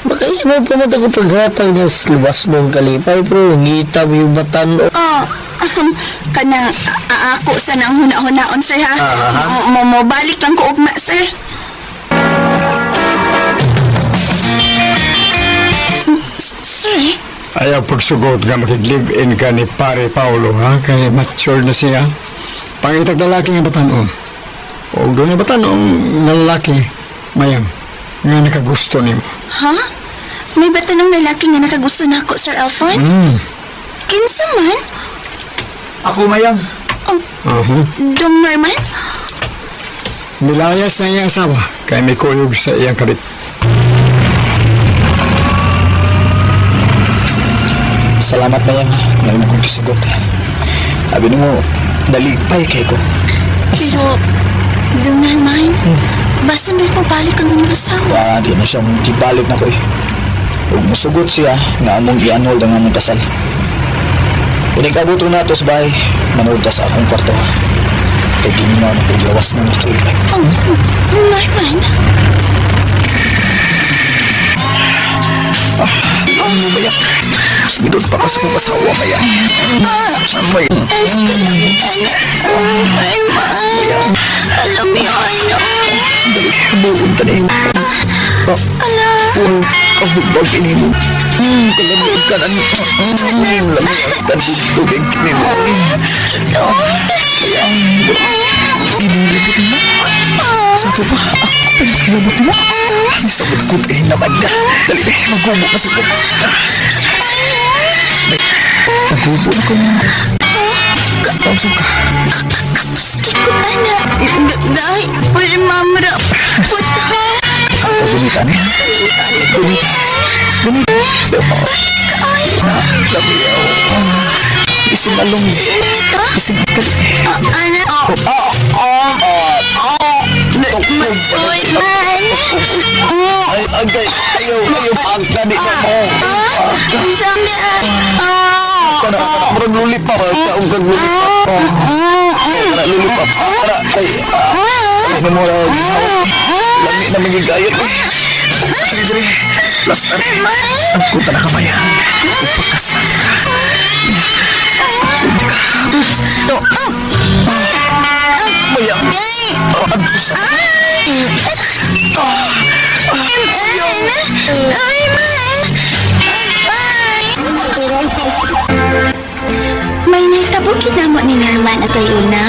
Baka imo pumunta ko paghatag niya sa luwas mong kalipay pero ngita mo yung matanon. Oh, kanang ako sa nang huna-hunaon, sir, ha? Mo, mo, balik lang ko ugma, sir. Sir? Ayaw pagsugot nga makig-live-in ka ni Pare Paolo, ha? Kay mature na siya. Pangitag lalaki nga batanon. O doon na batanon nga lalaki, mayam, nga nakagusto nimo. Ha? May batanong lalaki nga nakagusto na ako, Sir Alfon? Kinsa man? Ako mayang. Oh, Dong Norman? Nilayas na iyang asawa, kay may kuyog sa iyang kabit. Salamat mayang. Ngayon akong kisugot. Sabi nimo, dalipay kay ko. Pero, Dong Norman, basta may pabalik ang imong asawa. Ah, di na siya gibalik na ko eh. Ug musugot siya nga among i-annul ang among kasal. Inig-abot na to sa bahay, manood ta sa akong kwarto. Kay giminaw na paglawas na nito. Oh, Norman? Ano ba yan? Sumidod pa ka sa kong asawa, Maya. Maya. Norman, alam mo yun. Dali, buon ta na yun. Ala, Kahubag ini mo. Kalamian ka na. Lamian ka na. Tugig ni mo. ito. Maya. Inulibot mo. Sa ito pa, ako pa yung kilabot mo. Sabot ko eh naman na. Dali, eh, magubo na sa ko. Nagubo na ko. Pausok ka. Katuski ko ana. Dahil, pwede mamra. Puta. Kagunita niya. Gunita. Gunita. Lamiyaw. Isim along. Isim atali. Ana, oh, Ah! Ah! Ah! masuod man. Ay, agay! Ayaw! Ayaw! Agka di ka mo! Agka! Ang na. Oh. Kana! Murag lulipap! Kaong kag lulipap! Ana, lulupap. Ana, ay, ah. Ay, mo lang. Lami na maging kayo. Diri, diri. Plaster. Ang kuta na kamay. Upagkasal ka. No. Maya. Oh, adto sa. May nahitabo gid namo ni Norman at ayuna.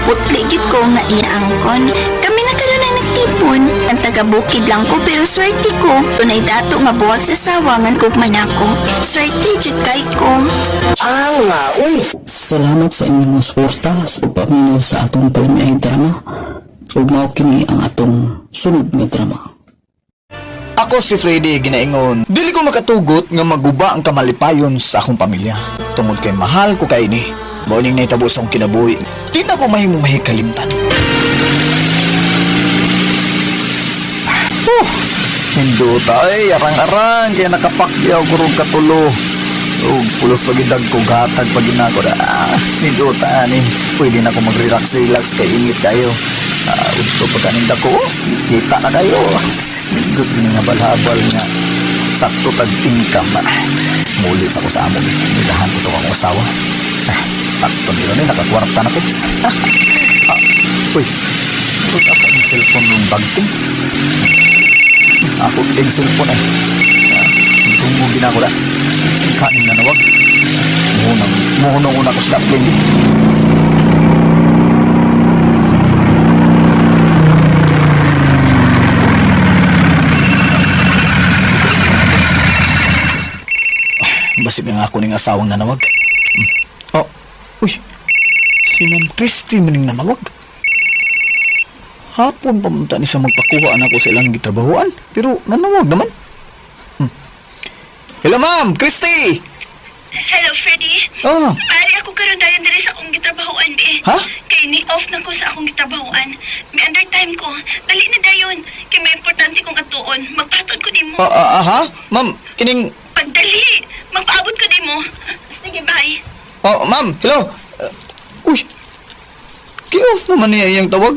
Putli gid ko nga iangkon. Kami na karon ang nagtipon. Ang taga-bukid lang ko pero swerte ko. Tunay dato nga buwag sa sawangan kog manako. Swerte jud kay ko. Salamat sa inyong suporta sa pagpaminaw sa atong palamiay drama. Ug mao kini ang atong sunod nga drama. Ako si Freddy ginaingon. Dili ko makatugot nga maguba ang kamalipayon sa akong pamilya. Tungod kay mahal ko kay ni. Mao ning nahitabo sa akong kinabuhi. Di na ko mahimong mahikalimtan. Oh, hindota ay arang-arang kaya nakapakyaw ko rong katulo. Ug pulos pagidag ko gatag pag ko na. Ah, hindota ani. Pwede na ko mag-relax-relax kay init kayo. Ah, udto pag kaning dako, oh, kita na kayo. Nindot ni nga balhabal nga. Sakto tag tingkam. Muli sa ko sa amo. Nilahan ko to akong asawa. Ah, sakto nila ni nakakwarta na ko. Ah, uy, Turot ako ang cellphone ng bagting. Ako ang cellphone ay. Ah, Tungog gina ko na. Singkanin na nawag. Muhunang, muhunang una ko sa daplin. Basig nga ako ning asawang nanawag. Hmm. Oh, uy. Si Ma'am Christy maning nanawag. Hapon pa man ta ni siya magpakuha na ako sa ilang gitrabahuan. Pero nanawag naman. Hmm. Hello ma'am, Christy! Hello, Freddy. Oh, Ari ako karon dayon diri sa akong gitrabahoan di. Ha? Kay ni off na ko sa akong gitrabahoan. May undertime ko. Dali na dayon. Kay may importante kong atuon. Magpatod ko nimo. ah, ah, aha? Ma'am, kining... Pagdali. Magpaabot ko nimo. Sige, bye. Oh, ma'am, hello. Uy. Ki-off naman niya iyang tawag.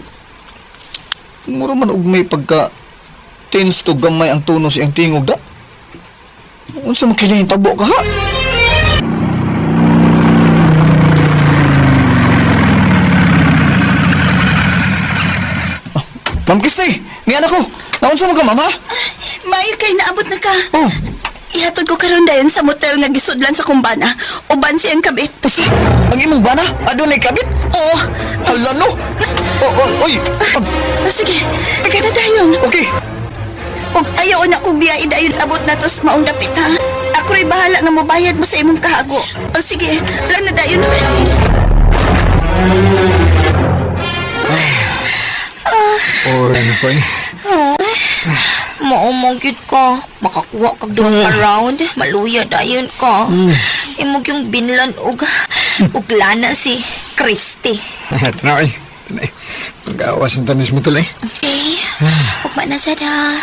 Mura man og may pagka tense to gamay ang tono sa iyang tingog da. Unsa man kini tabo ka ha? Ah, Ma'am Christy, ni anak ko. Naunsa man ka, mama? Maayo kay naabot na ka. Oh, Ihatod ko karon dayon sa motel nga gisudlan sa kumbana. Uban siyang kabit. kasi ang imong bana adunay kabit? Oo. Hala no. Oh, oh, oy. Ah, Sige, taga na dayon. okay. Og ayaw na kong biyahe dayon abot na tos maong dapit ha. Ako rin bahala nga mobayad mo sa imong kahago. O sige, alam na dayon, Freddy. Or ano po eh. Maumong gyud ka. Makakuha kag duha ka round. Maluya dayon ka. Imog yung binlan og og lana si Christy. Tanaw eh. Tanaw eh. Mag-aawas ang tanis mo tuloy. Okay. Ugma na sad ha.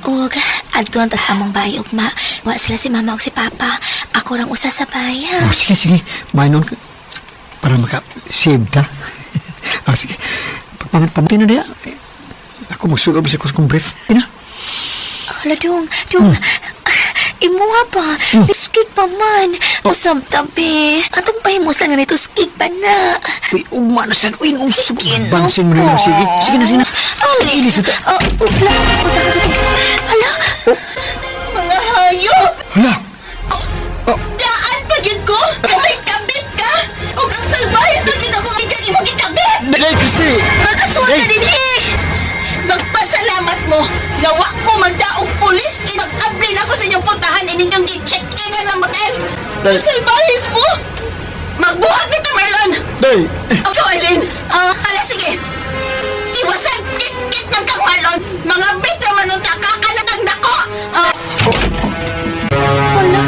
Og adto ang tas among bahay ugma. Wa sila si mama og si papa. Ako rang usa sa bahay ha. Oh, sige, sige. Mainon ka. Para maka-save ta. Oh, sige. Pagpangat na diya. Ako magsulob sa kong brief. Ina. Hala dong, dong. Imuha pa. Niskig pa man. Usab tabi. Atong pahimusa nga nito skig pa na. Uy, ugma na sad. Uy, usab. Sige na Bansin mo rin. po. Sige. Sige na, sige na. Ali. Ilis na ta. Oh, hala, punta ka sa tugs. Hala, Mga hayop! Hala! Daan pa gyud ko! Kung may kabit ka! Ug ang salbayas na gyud ako ang ikang imong gikabit! Dali, Christy! Magkasuot na din eh! Magpasalamat mo! Nawa ko magdaog pulis! Inag-abli na ko sa inyong puntahan ininyong gi-check-in ng motel! Day. Salbayas mo! Magbuhat nito, Marlon! Day! Ikaw, Arlene! Ala, sige! Iwasan kit-kit ng kang Marlon! Mga bit naman ng kakakanatang dako! Ah, wala.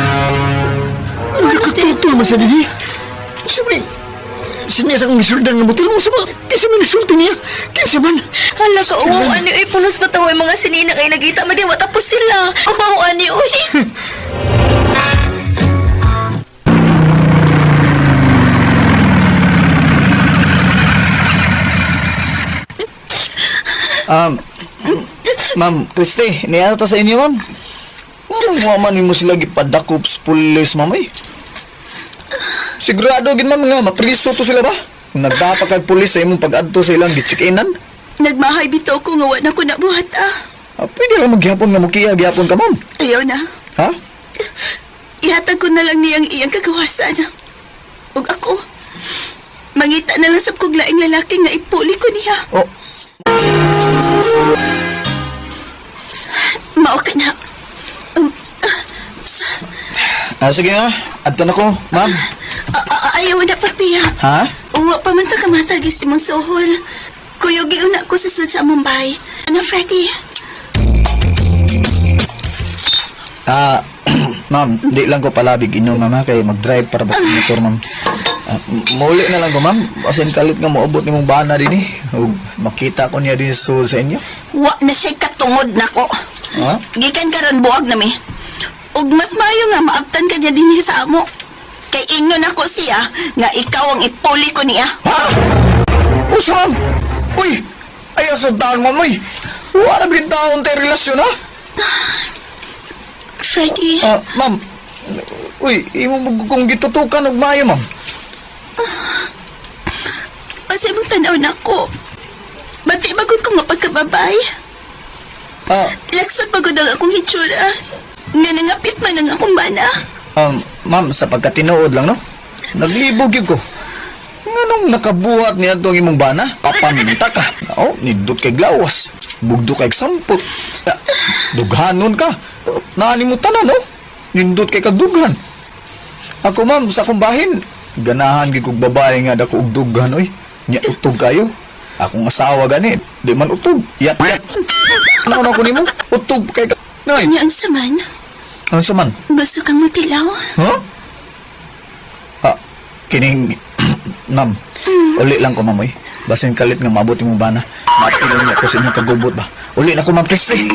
Ano Nakatutol man sa dili. Siyempre, sinya sa akong gisuldan nga motel mo sa mga, kinsa man isulti niya, kinsa man. Hala ka, uwaw, ani, uy, pulos ba tawa yung mga sinina kay nagita, madi, watapos sila. Uwaw, ani, uy. Um, Ma'am, Christy, niya ta sa inyo, ma'am. Anong wa man nimo sila gipadakop sa pulis, ma'am, eh? Sigurado gid ma'am nga mapriso to sila ba? Kung nagdapa kag pulis sa imong pag-adto sa ilang gi-check-inan, Nagmahay bitaw ko nga wa na ko nabuhat ah. ah, pwede ra magyapon nga mukiya gyapon ka, ma'am. Ayaw na. Ha? Ihatag ko na lang niyang iyang kagawasan. Ug ako, mangita na lang sab kog laing lalaki nga ipuli ko niya. Oh, Mao ka na. Um, ah, ah, sige nga. Adto na ko, ma'am. Ayaw na papiya. Ha? Uwa pa man ta kamatagis imong suhol. Kuyog una ko sa sud sa Mumbai. Ano, Freddy? Ah, ma'am, di lang ko palabig inom, ma'am, ha, kay mag-drive para ba motor, ma'am. Ah, mauli na lang ko, ma'am. Asin kalit nga moabot nimong bana din eh. Ug makita ko niya din sa inyo. Wa na siya katungod nako. Ha? Gikan karon buwag na mi. Ug mas maayo nga maabtan ka niya dinhi sa amo. Kay ingnon ako siya nga ikaw ang ipuli ko niya. Ha? Usa, ma'am! Uy! Ayaw sa taon, ma'am, uy! Wala na taon tayo relasyon, ha? Freddy, Ah, ma'am. Uy, imo mo kung gitutukan og maayo, ma'am. unsay mong tanaw nako? Bati magud ko mapagkababay. Ah, Laksot magud ang akong hitsura. Nga nangapit man ang akong bana. Ma'am, sa pagkatinuod lang, no? Naglibog yun ko. Nganong nakabuhat niya itong imong bana? Papaminta ka. Oh, nindot kay glawas. Bugdo kay sampot. Ah, dughanon ka. Naanimutan na, no? Nindot kay kagdughan. Ako, ma'am, sa akong bahin, ganahan gid kog babae nga dako og dughan, oy. Nya utog kayo. Akong asawa gani, di man utog. Yat yat. Ano na ko nimo? Utog kay ka. Nay, Nya unsa man? ano sa man? Gusto kang mutilaw? Huh? Ah, kining ma'am. Uli lang ko ma'am oy. Basin kalit nga maabot imong bana. Maapilon niya ko sa inyong kagubot ba. Uli na ko ma'am Christy.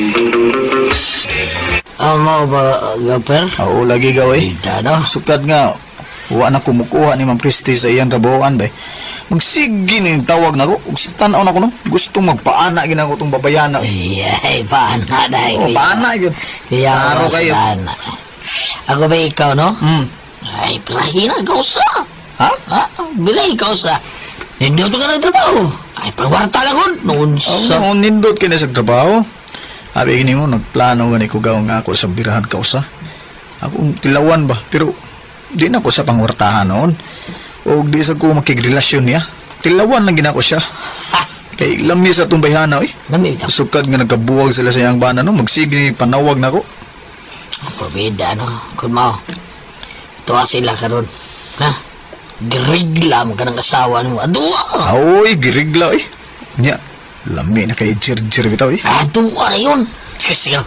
Amo ba, Gopher? Oo lagi gaway. Ita, no? Sukad nga wa na kumukuha ni Ma'am Christy sa iyang trabahoan bay. Magsige ning tawag nako. Ug sa tan-aw nako no. Gusto magpaana gina ko tong babayana. Ay, ay, paana dahil. Oh, paana gyud. Kaya Klaro ako kayo. sa Ako ba ikaw, no? Hmm. Ay, pirahin ang kausa. Ha? Ha? Bila ikaw sa... Hindi ka nagtrabaho. Ay, pangwarta lang ko. Noon sa... Oh, nindot kini sa trabaho. Abi gini mo nagplano gani ko gaw nga ako sa birahan kausa. Ako tilawan ba pero di na ko sa pangwartahan noon. Og di sa ko makigrelasyon niya. Tilawan lang gina ko siya. Kay lami sa itong bayhana oy. Lami bitaw. Sukad nga nagkabuwag sila sa iyang bana no, magsige ni panawag nako. Pabida, no? Kung mao. Tuwa sila karon. Ha? Grigla mo ka ng asawa mo. Aduwa! Oy, girigla oy. Nya, lami na kay jirjir bitaw eh. Aduwa na yun! Sige, sige.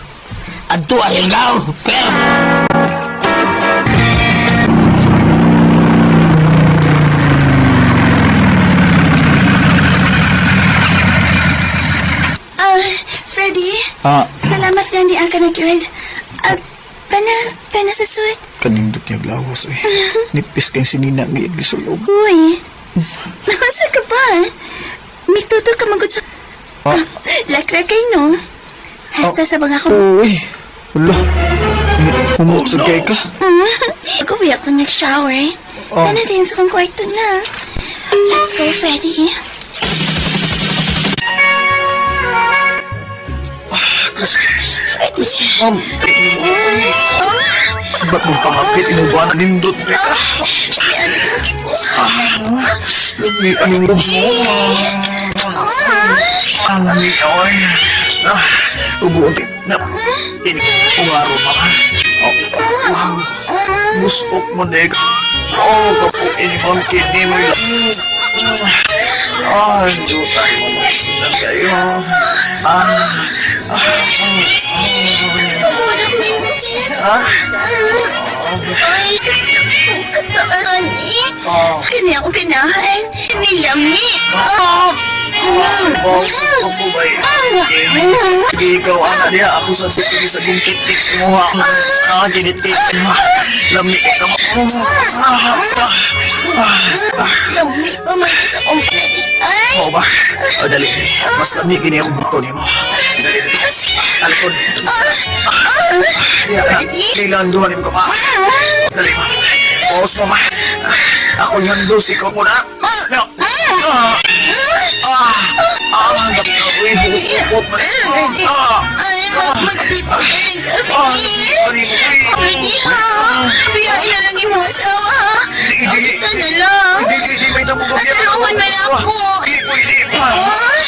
Aduwa na yun, gaw! Pero... Ah, Freddy, Ah, salamat nga ni Aka nag-ride. Ah, tana, tana sa suit. kanindot niya glawas oy. Nipis kay sinina nga isulob. Uy, nasa ka ba? Mituto ka magod sa... Ah. Lakra kay no? Hasta sa mga ako. Uy, wala. Humutsog kay ka. Ako ba ako nag-shower? Oh. Tana din sa kong kwarto na. Let's go, Freddy. Freddy. Ma'am, ba't mong pangapit inuban na nindot kay ka? Lami, anong lubs mo? Ang lami, oy. Ah, ubuon na. Ini, ungaro pa. Oh, wow. Musok mo, dek. Oh, kapok ini, ma'am, kini mo yung... Ah, jutay mo. Kayo. Ah, ah, Ay, kataan eh. Kani ako ganahan. Nilami. Oh. Oh, ako ba Sige, ikaw, ana niya. Ako sa sige sa kong kitik sa muha. Ah, kinitik. Lami ka mo. Lami pa man sa kong Freddy. Mao ba? Oh, dali. Mas lami gini akong buto nimo. Dali, dali. Talikod. Ya, lilan duha nimo ka ma. Dali ma. Pause mo ma. Ako yandos ikaw po na. Ah! Ah! Ah! Uy, hukot man. Ah! Ay, magpipig. Ah! Ready, ha? Biyain na lang imong asawa, ha? Dili, dili. Ito na lang. Dili, dili, may tabog ang Tulungan man ako. Dili, pwede.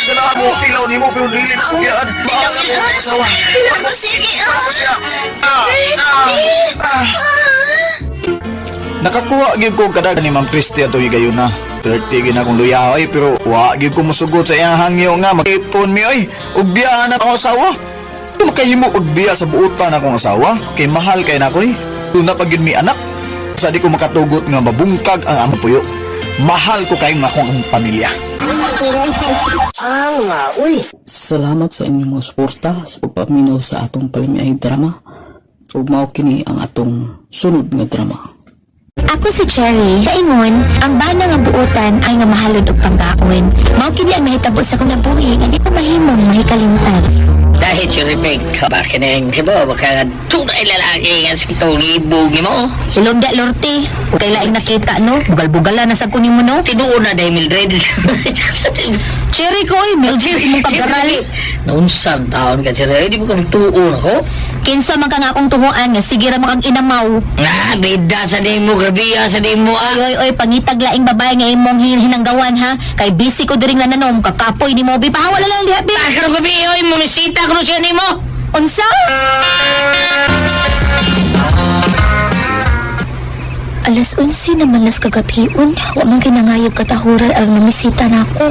Dala mo, tilaw nimo, pero dili mo biyaan. Bahala mo ang asawa. Tilaw ko, sige, ha? Ako siya. Ah! Ah! Ah! Nakakuha gyud ko kadag ni Ma'am Christy ato higayon na. 30 gyud na akong luya ay pero wa gyud ko mosugot sa iyang hangyo nga makipon mi oy. Ug biya na akong asawa. Makahimo og biya sa buotan akong asawa kay mahal kay nako ni. Tuna pa gyud mi anak. Sa di ko makatugot nga mabungkag ang among puyo. Mahal ko kayong akong pamilya. Salamat sa inyong mga suporta sa pagpaminaw sa atong palamiay drama. Ug mao kini ang atong sunod nga drama. Ako si Cherry. Kaingon, ang bana nga buotan ay nga mahalon og panggaon. Mao kini ang nahitabo sa akong nabuhi nga di ko mahimong mahikalimtan. Dahil si Rebecca, bakit na yung hibo, baka nga tunay lalaki nga sa itong ibog ni mo. Hilom da Lorte, ug kay laing nakita no, bugal-bugala na sa kunin mo no. Tinuon na dahil Mildred. Cherry ko oy, Mildred imong paggaral. Naunsang taon ka, Cherry. Di mo kami tuon ako. Kinsa man ka nga akong tuhuan nga sige ra man kang inamaw. Nga, bida sa nimo, grabiya sa nimo, ah. Oy oy oy, pangitag laing babae nga imong hinanggawan ha. Kay busy ko diring nananom, kakapoy ni mo bi pahawa na lang diha bi. Ah, karong gabi, oy, munisita ko siya nimo. Unsa? Alas 11 naman las kagabion. Wa man kinangayog katahuran ang namisita nako.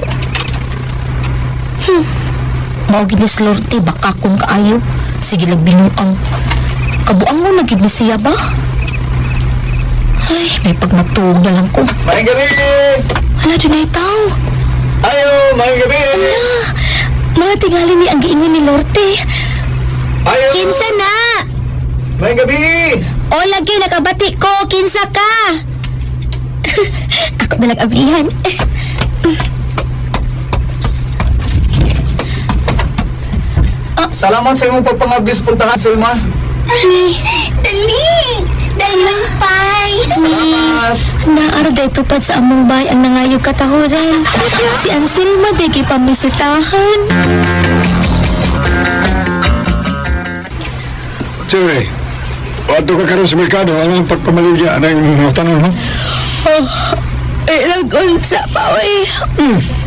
Mao gid ni Slorte baka kung kaayo. Sige lang binuang. Kabuang mo na gid ni siya ba? Ay, may pagmatuog na lang ko. Maayong gabi! Hala, dunay tao. Ayo, maayong gabi! Ala, mga tingali ni ang giingon ni Lorte. Ayo! Kinsa na? Maayong gabi! O lagi, nakabati ko. Kinsa ka? Ako na lang ablihan. Salamat sa imong pagpangablis puntahan, Selma. Ay, Dali! Dali, pay! Salamat! Naara day tupad sa among bay ang nangayog katahuran. Si Anselma bigi pamisitahan. Siyempre, wato ka karon sa merkado, ano ang pagpamaligya ng mga tanong, no? Oh, eh, lagunsa pa, oy.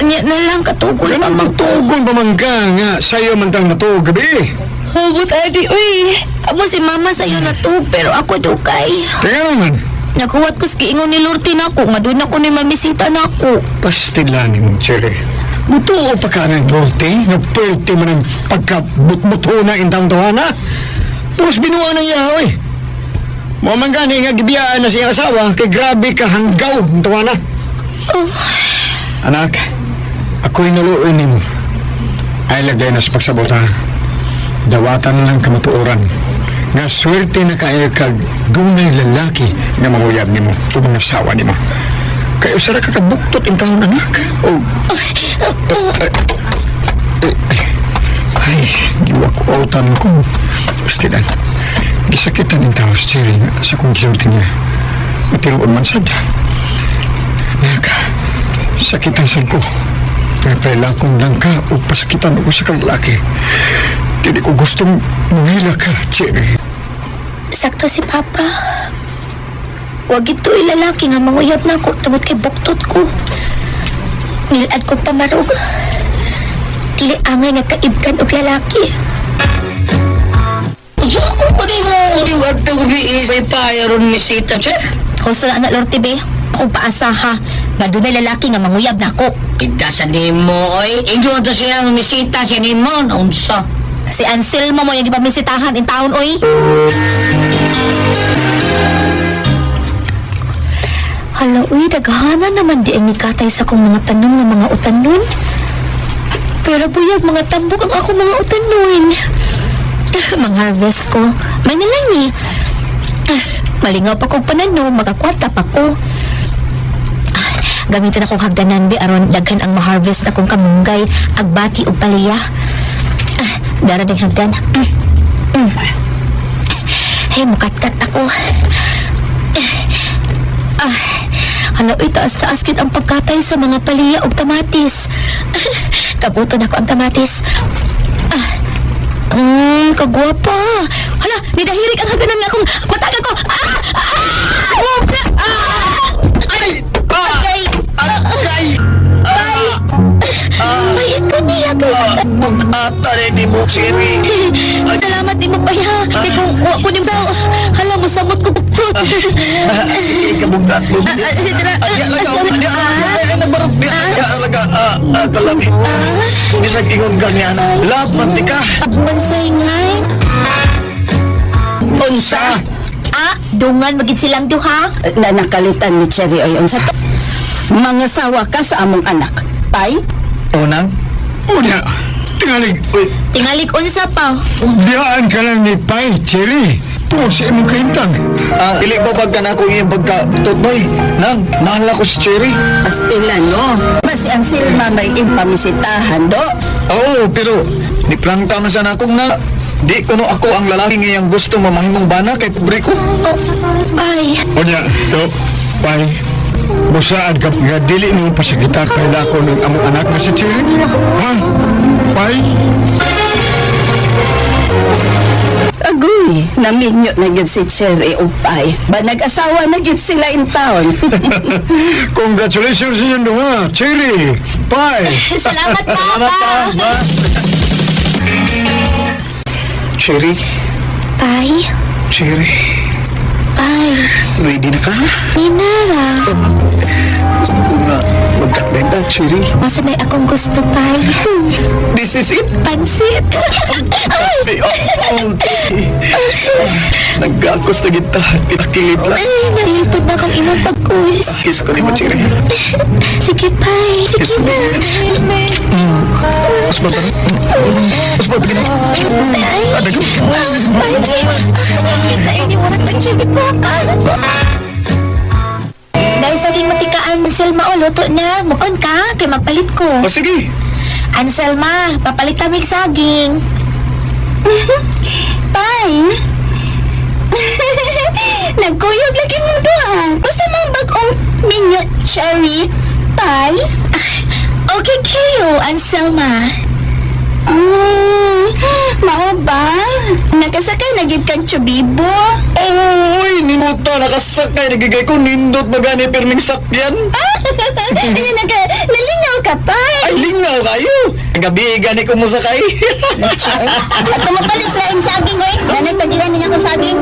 Nya na lang katugol pa Ganun man. magtugon pa man ka nga, sa'yo man tang natuog gabi. Hugot, adi, oy. Kamo si mama sa'yo natug, pero ako dukay. Kaya naman, Nakuwat ko sa giingon ni Lorte nako, nga doon ako ni mamisita nako. pastilan ni mong Cherry. Mutuo pa ka ng torte, nga pwerte man ang pagkabutbuto na intang tuwana. Puros binuha ng iyaw eh. Mo man gani nga gibiyaan na siyang asawa, kay grabe ka hanggaw ang tuwana. Anak, ako'y naluoy nimo. Ay lagay na sa pagsabot ha. Dawatan na lang kamatuoran. Nga swerte na kaayo kag dunay lalaki nga manguyab nimo o mga asawa nimo. Kay usara ka kabuktot in taon anak. O ay, giwakuautan ko. Pastilan. Gisakitan in taon si Cherry nga sa kong gisulti niya. Matiroon man sad. Nak, sakitan sad ko. Pero kong langka o pasakitan ako sa kalaki. Dili ko gustong muhila ka, Cherry. Sakto si Papa. Wag ito ilalaki nga manguyab na ako tungod kay buktot ko. Nilad ko pamarog. Dili angay nga kaibkan og lalaki. Ako pa di mo, di ba ito gabi, may payaron misita siya. Kung sa anak Lorte be, akong paasa ha. Nga dunay lalaki nga manguyab na ako. Bida sa nimo, oy. Ingon to siya ang misita siya nimo, naunsa. Si Anselmo mo yung gipamisitahan in town, oy. Hala, uy, daghana naman di ang nikatay sa kong mga tanong ng mga utanon. Pero buyag, mga tambok ang ako mga utanon. Mga harvest ko. May nalang ni. Malingaw pa kong panano, makakwarta pa ko. Gamiton akong hagdanan bi aron daghan ang ma-harvest akong kamunggay, agbati ug paliya. Ah, dara ding hagdan. Hey, mukatkat ako. Ah, hala, uy, taas-taas gyud ang pagkatay sa mga paliya ug kamatis. Kabuton ako ang kamatis. Ah, kagwapa. Hala, nidahirik ang hagdanan nga akong matagal ko. Ah! Ah! Ah! Ay! Agay! Agay! Ay! Ay, ikaw niya kay Mag-ata rin ni mo, Cherry. Salamat ni mo paya. Kay kung wa ko nimo hala mo samot ko buktot. Kabugdat mo. Ah, ah, dira, ah, Diya lang ah, sorry. Diya Ah. nagbarok. Diya alaga. Kalami. Bisag ingon ka niya. Love man ti ka. Bansay ngay. Unsa? Ah, dungan magid silang duha. Na nakalitan ni Cherry oy unsa to? Mga sawa ka sa among anak. Pay? Unang? Unya, tingalig, Uy, Tingalik unsa pa. biyaan ka lang ni Pai, Cherry. Tungod sa imong kahimtang. Dili ba pagka na akong iyong pagka tutnoy? Nang, mahal ako si Cherry. Pastila no. Basi ang Silma may impamisitahan do. Oo, pero ni plangta man sana akong na di kuno ako ang lalaki ngayang gusto mamahimong bana kay pobre ko. Oh, ay. Unya, to, Pai, musaan ka nga dili mo pasakita kay lako ng among anak na si Cherry. Ha? Pai? Agoy, naminyo na gyud si Cherry ug Pay. Ba nag-asawa na gyud sila in town. Congratulations sa inyong duha, Cherry, Pai. Salamat, Papa. Cherry, Ay, Cherry, ay. ready na ka? Ninara. Gusto ko nga magkakbenta, Cherry. Masanay akong gusto, Pai. This is it. Pansit. Ay, Ay, oh, oh. Nagkakos na kita. Pitakilid lang. ay, nahilpod na akong imong pag-uis. Kiss ko ni mo, Cherry. Sige, Pai. Sige na. Mas ba Mas ba Ay, Pai. Ay, hindi mo natag-chibi po. Dahil sa aking matikaan, Selma, o, luto na. Mukon ka, kay magpalit ko. O sige. Anselma, papalit kami saging. Pay! Nagkuyog lagi mo doon. Gusto mo bagong minyo cherry? Pay? Okay kayo, Anselma. Mao ba? Nakasakay na gid kag chubibo. Oy, nimuta nakasakay nagigay ko nindot magani pirming sakyan. Ayun, naka, nalingaw ka, Pay. Ay lingaw kayo. Gabi gani ko mosakay. At tumapalit sa laing saging, oy. Nanay, tagilan niya akong saging.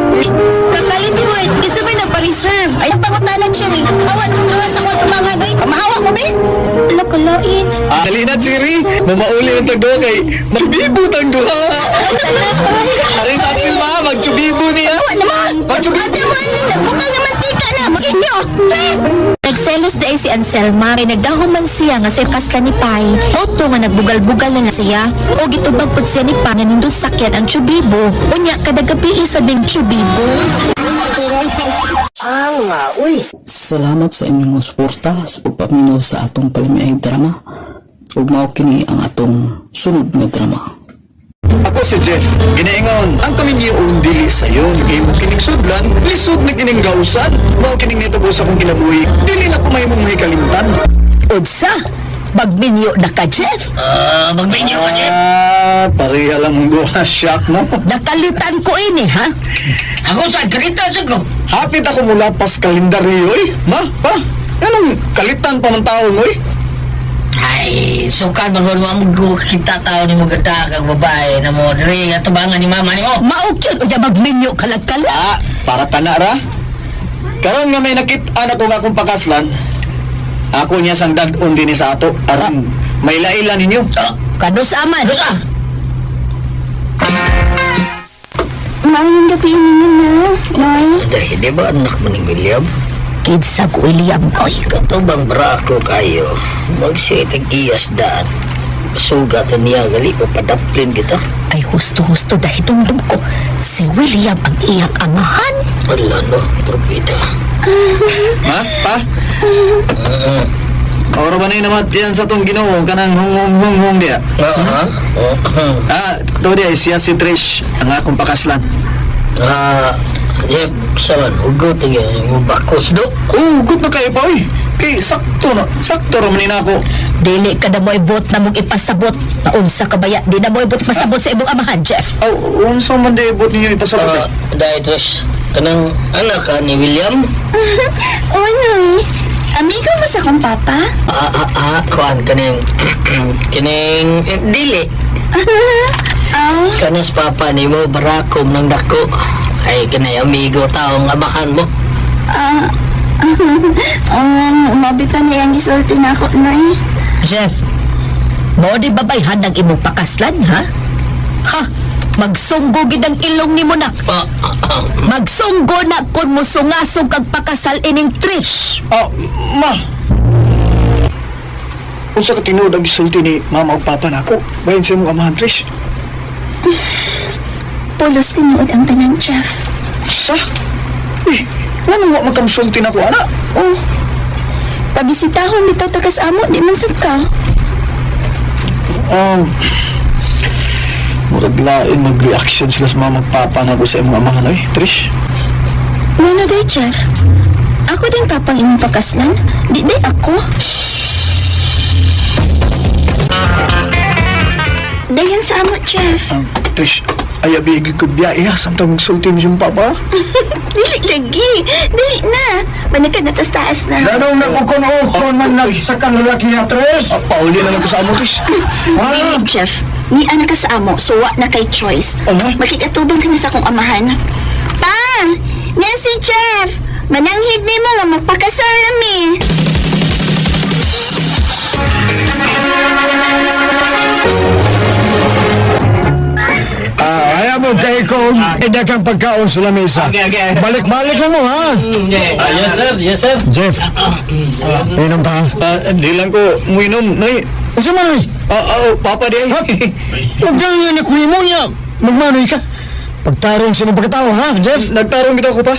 Kakalit ko eh. Kasi may nagpa-reserve. Ay, ang pangutana, Cherry. Awan mo gawa sa kong tumangan, oy. Mahawa mo, be. Lakalain. Ah, dali na Cherry. Mamauli ang tagduha kay magbibo tang duha. Ari sa silma magchubibo niya. Awan naman. Magchubibo. Ate mo, ay, nagbutang na mantika na. Mag-inyo. Nagselos dahil si Anselma. May nagdahuman siya nga sa kasla ni Pai. Oto nga nagbugal-bugal na nga siya. O gitubag po siya ni Pai nga nindot sakyan ang chubibo. Unya kada gabi isa ding chubibo. Salamat sa inyong suporta sa pagpaminaw sa atong palamiay drama. Ug mao kini ang atong sunod nga drama. Ako si Jeff. Ginaingon, ang kaminyoon dili sayo. Imo kining sudlan, lisod na kining gausan. Mao kining nitabo sa akong kinabuhi. Dili na ko mahimong mahikalimtan. Unsa? Magminyo na ka, Jeff? Ah, magminyo ka, Jeff. Ah, pareha lang mong duha shock mo. Nakalitan ko ini, ha? Ako saan? Kalita sa ko. Hapit ako mula pas kalendaryo, oy. Ma, pa, anong kalitan pa man taon, oy? Ay, sukan man mo ang kita tao ni mo gata kag babae na mo diri nga tubangan ni mama ni mo. Maukyon o magminyo kalagkala. Ah, para kana ra. Karon nga may nakit-an ako nga akong pakaslan. Ako niya sang dad-on din sa ato. Aron may laila ninyo. Kados aman. Dosa. Maayong gabi ninyo na. Nay. Dahil di ba anak mo ni William? Kinsa ko William. Oy, Katubang brako kayo. Magsitig iyas daan. Sugat niya gali papadaplin kita. ay husto-husto dahil dumdum ko. Si William ang iyang amahan. Wala no, trupita. Ma, pa? Ora ba na naman yan sa tong Ginoo kanang hung-hung-hung diya. Oo. Ah, to diya siya si Trish, ang akong pakaslan. Ah, Jeff, saan? Ugot mo bakos do. Oh, good na kayo pa oy. Kay sakto na, sakto ra man ni nako. Dili ka na mo'y bot na mong ipasabot. Naunsa ka baya, di na mo'y bot ipasabot sa imong amahan, Jeff. Aw, unsa man di bot ninyo ipasabot? Ah, dahil Trish, kanang anak ka ni William? Oh, Noy. Amigo mo sa akong papa? Kuan, kaning, kining, eh, dili. Oh, Kanas papa ni mo, barakom ng dako. Kay kanay amigo taong amahan mo. mabitan niya ang gisulti na ako, Noy. Jeff, mo di babayhan ang imong pakaslan, ha? Ha? Magsunggo gid ang ilong nimo nak. Ah, ah, ah. Magsunggo na kun musungasog kag pakasal ining Trish. Ah, ma. Unsa ka tinuod ang gisulti ni mama ug papa nako? Bahin sa imong amahan, Trish. Pulos tinuod ang tanan, Jeff. Sa? Uy, ngano wa man ka mosulti nako ana? Oh, pabisitahon bitaw tagas amo, di man sad ka. Murag lain mag-reaction sila sa mama ug papa nako sa imong amahan oy, Trish. Ngano day, Jeff? Ako din papang imong pakaslan? Di day ako. Dayan sa amo, Jeff. Trish, ay abi ko biyahe ha, samtang magsulti mo siyang papa. Dili lagi. Dili na. Managka na tas taas na. Ganong nag-ukon-ukon man nagsa kang lalaki ha, Tres? Ah, pauli na lang ko sa amo, Trish. Dili, Jeff. Ni anak ka sa amo, so wa na kay choice. Oh, Makikatubang ka na sa akong amahan. Pa! Nga si Jeff! Mananghid ni mo nga magpakasal nami. Ah, ayaw mo kay kong kang pagkaon sa lamesa. Okay, okay. Balik-balik lang mo, ha? Ah, yes sir, yes sir. Jeff, inom ta, ha? Ah, hindi lang ko muinom, nay. Unsa man, oy? Ah, ah, papa di ay. Huwag kang nakuha mo niya. Magmanoy ka. Pagtarong sa mong pagkatao, ha, Jeff? Nagtarong bitaw ko pa.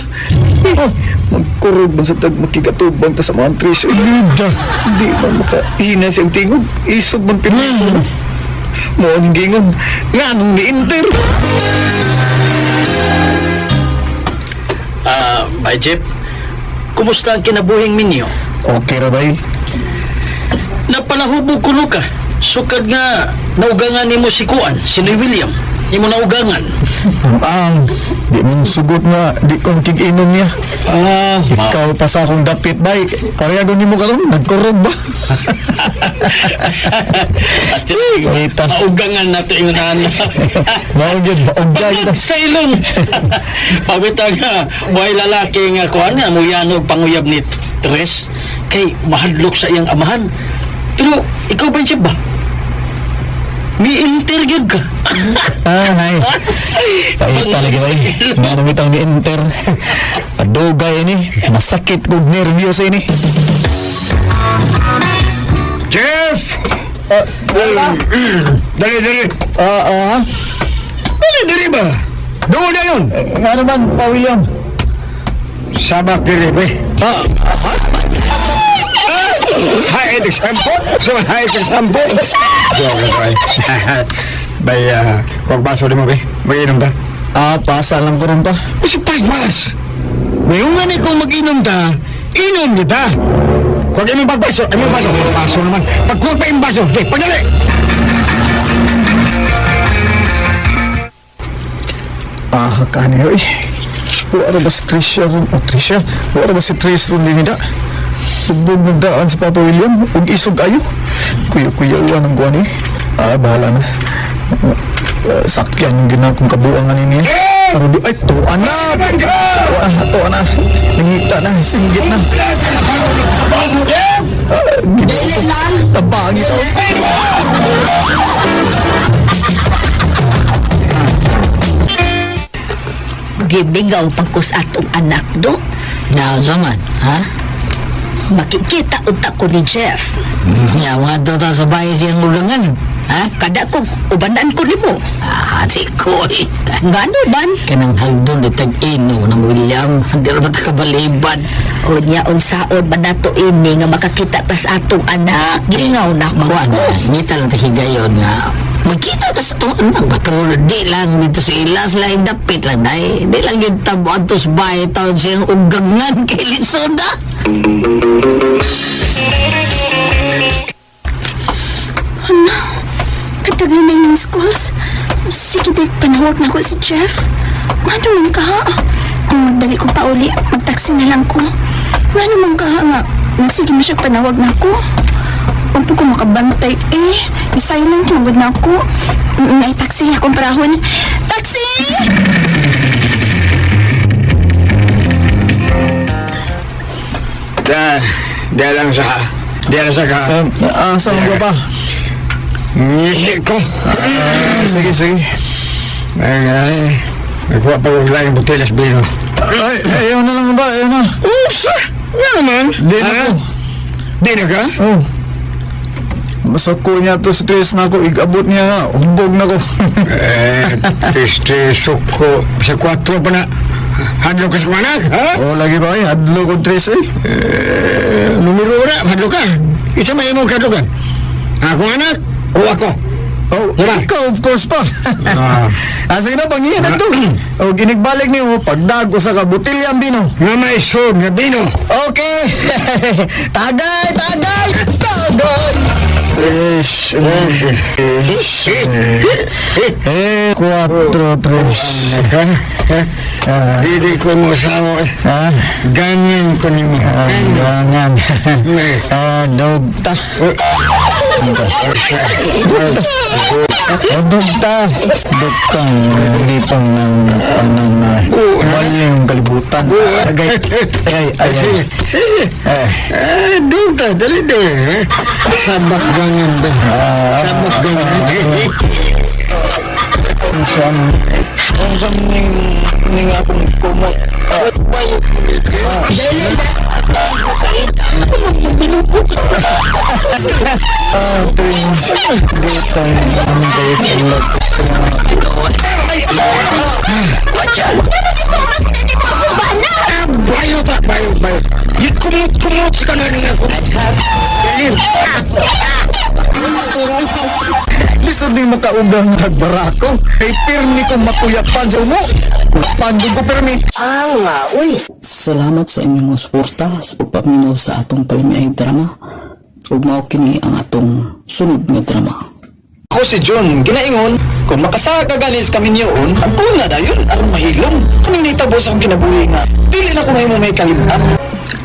Oh, magkurog man sa tag makikatubang ta sa mga Trish. Uy, Yuda. Hindi man makahina siyang tingog. Isog man pinito. Mo ang gingon. Nga nung ni-enter. Ah, bye Jeff. Kumusta ang kinabuhing minyo? Okay ra bay. Napalahubog kuno ka. Sukad nga naugangan nimo si Kuan, si Noy William. Nimo naugangan. Ang, di mong sugot nga, di ko inom niya. Ah, Ikaw pa sa akong dapit bay. Pareha ni mo karon, nagkurog ba? Asti, Ngita. maugangan na ito yung nana. Mao gyud, maugay Pagkag sa ilong. Pabita nga, way lalaki nga kuan nga, muyanog panguyab ni Tres, kay mahadlok sa iyang amahan. Pero, ikaw ba siya ba? Mi-inter gyud ka. Ah, hay. Pahit talaga bay. Nga namitang ni Inter. Adugay ini, masakit kog nervyos ini. Jeff! Dali, dali. Ah, ah. Dali, dali ba? Doon na yun. Nga naman, Pa William. Sabak diri, be. Ah, Hai, example. Sama hai, example. Joke lang, bay. Bay, kuwag baso di mo, be. Mag-inom ta. ah, pasa lang ko ron pa. Kasi pas-pas. Ngayon nga ni kung mag-inom ta, inom kita. Huwag imong pagbaso, imong baso. Baso naman. Pagkuha pa yung baso. Okay, pagdali! Ah, kani oy. Wala ba si Trisha ron? Oh, Trisha? Wala ba si Trish ron din da? Tugbog nagdaan si Papa William. Ug isog ayo. Kuya-kuya ang guwan eh. Ah, bahala na. Sakyan yung ginakong kabuangan ini. Pero di, ay, tuan na! Ah, tuan na. Nangita na, singgit na. Ah, ginoo. Tabang ito. Gimingaw pangkos atong anak do. Nausa man, ha? Makikita unta ko ni Jeff. Ya, mga to ta sa bahay siyang ugangan. Ha? Kada ko, ubanan ko nimo. Ah, di ko eh. Ngano man? Kanang hagdon di tag-ino ng William. Hindi naman kabaliban. O niya unsaon man nato ini nga makakita tas atong anak. Gingaw na man Kuan ko. na, ngita lang ta higayon nga. Magkita ta sa itong anak ba? Pero di lang dito sa ilas lang, dapit lang dahil. Di lang yung tabo atos bahay taon siyang ugangan kay Lisoda. Katagal na yung miss calls. Sige, di, panawag na ko si Jeff. Ano man ka? Kung magdali ko pa uli, magtaksi na lang ko. Ano man ka nga? Sige mo siya panawag na ko. Huwag po ko makabantay eh. I-silent magod na ako. May taxi akong parahon. Taxi! Da, da lang sa, da lang sa ka. Asa mo ba? Ngihi ko. Sige, sige. Ay, ay, nagkuha pa ko lang yung botellas bino. Ay, ayaw na lang ba? Ayaw na. Usa! Nga naman. Di na ko. Di na ka? Oh. Masako niya to stress na ako. Igabot niya nga. Hubog na ko. Eh, triste, suko. Sa 4 pa na. Hadlo ka sa anak, ha? Oh, lagi ba eh? Hadlo ko tres eh. Eh, numero na, hadlo ka. Isa may imong kadlokan. Akong anak o ako? Oh, Diba? ikaw of course pa. Ah. Ah, sige na, panghihin na to. O, ginigbalik niyo, pagdag usa ka botilyang bino. Nga may sod nga bino. Okay. Tagay, tagay, tagay. Tres, tres, eh, cuatro, tres. Ha? Dili ko mo asawa. eh. Ah, Ganyan ko nimo. gangan. Ah, dugta. Dugta. Dugtang lipang ng anong na walang kalibutan. Agay, ay, ay, ay. Sige. Eh. Eh, dugta, dali di. eh. Sabak ganyan ba? Sabak ganyan. Unsam unsam ning ning akong kumot. Ah, tres. Dugtang ang kayo kulot. Bayo ta, bayo, bayo. Ikumot-kumot ka na rin ako. Dali. Lisod ning makaugang nagbarako. Kay pirmi ko makuyapan sa umo. Kupan ko pirmi. Salamat sa inyong mga suporta sa pagpaminaw sa atong palamiay drama. Ug mao kini ang atong sunod nga drama. Ako si John, ginaingon, kung makasaka galis kami niyoon, ang na dayon, aron mahilom. Anong nitabo sa akong kinabuhi nga, dili na ko mahimo may kalimtan.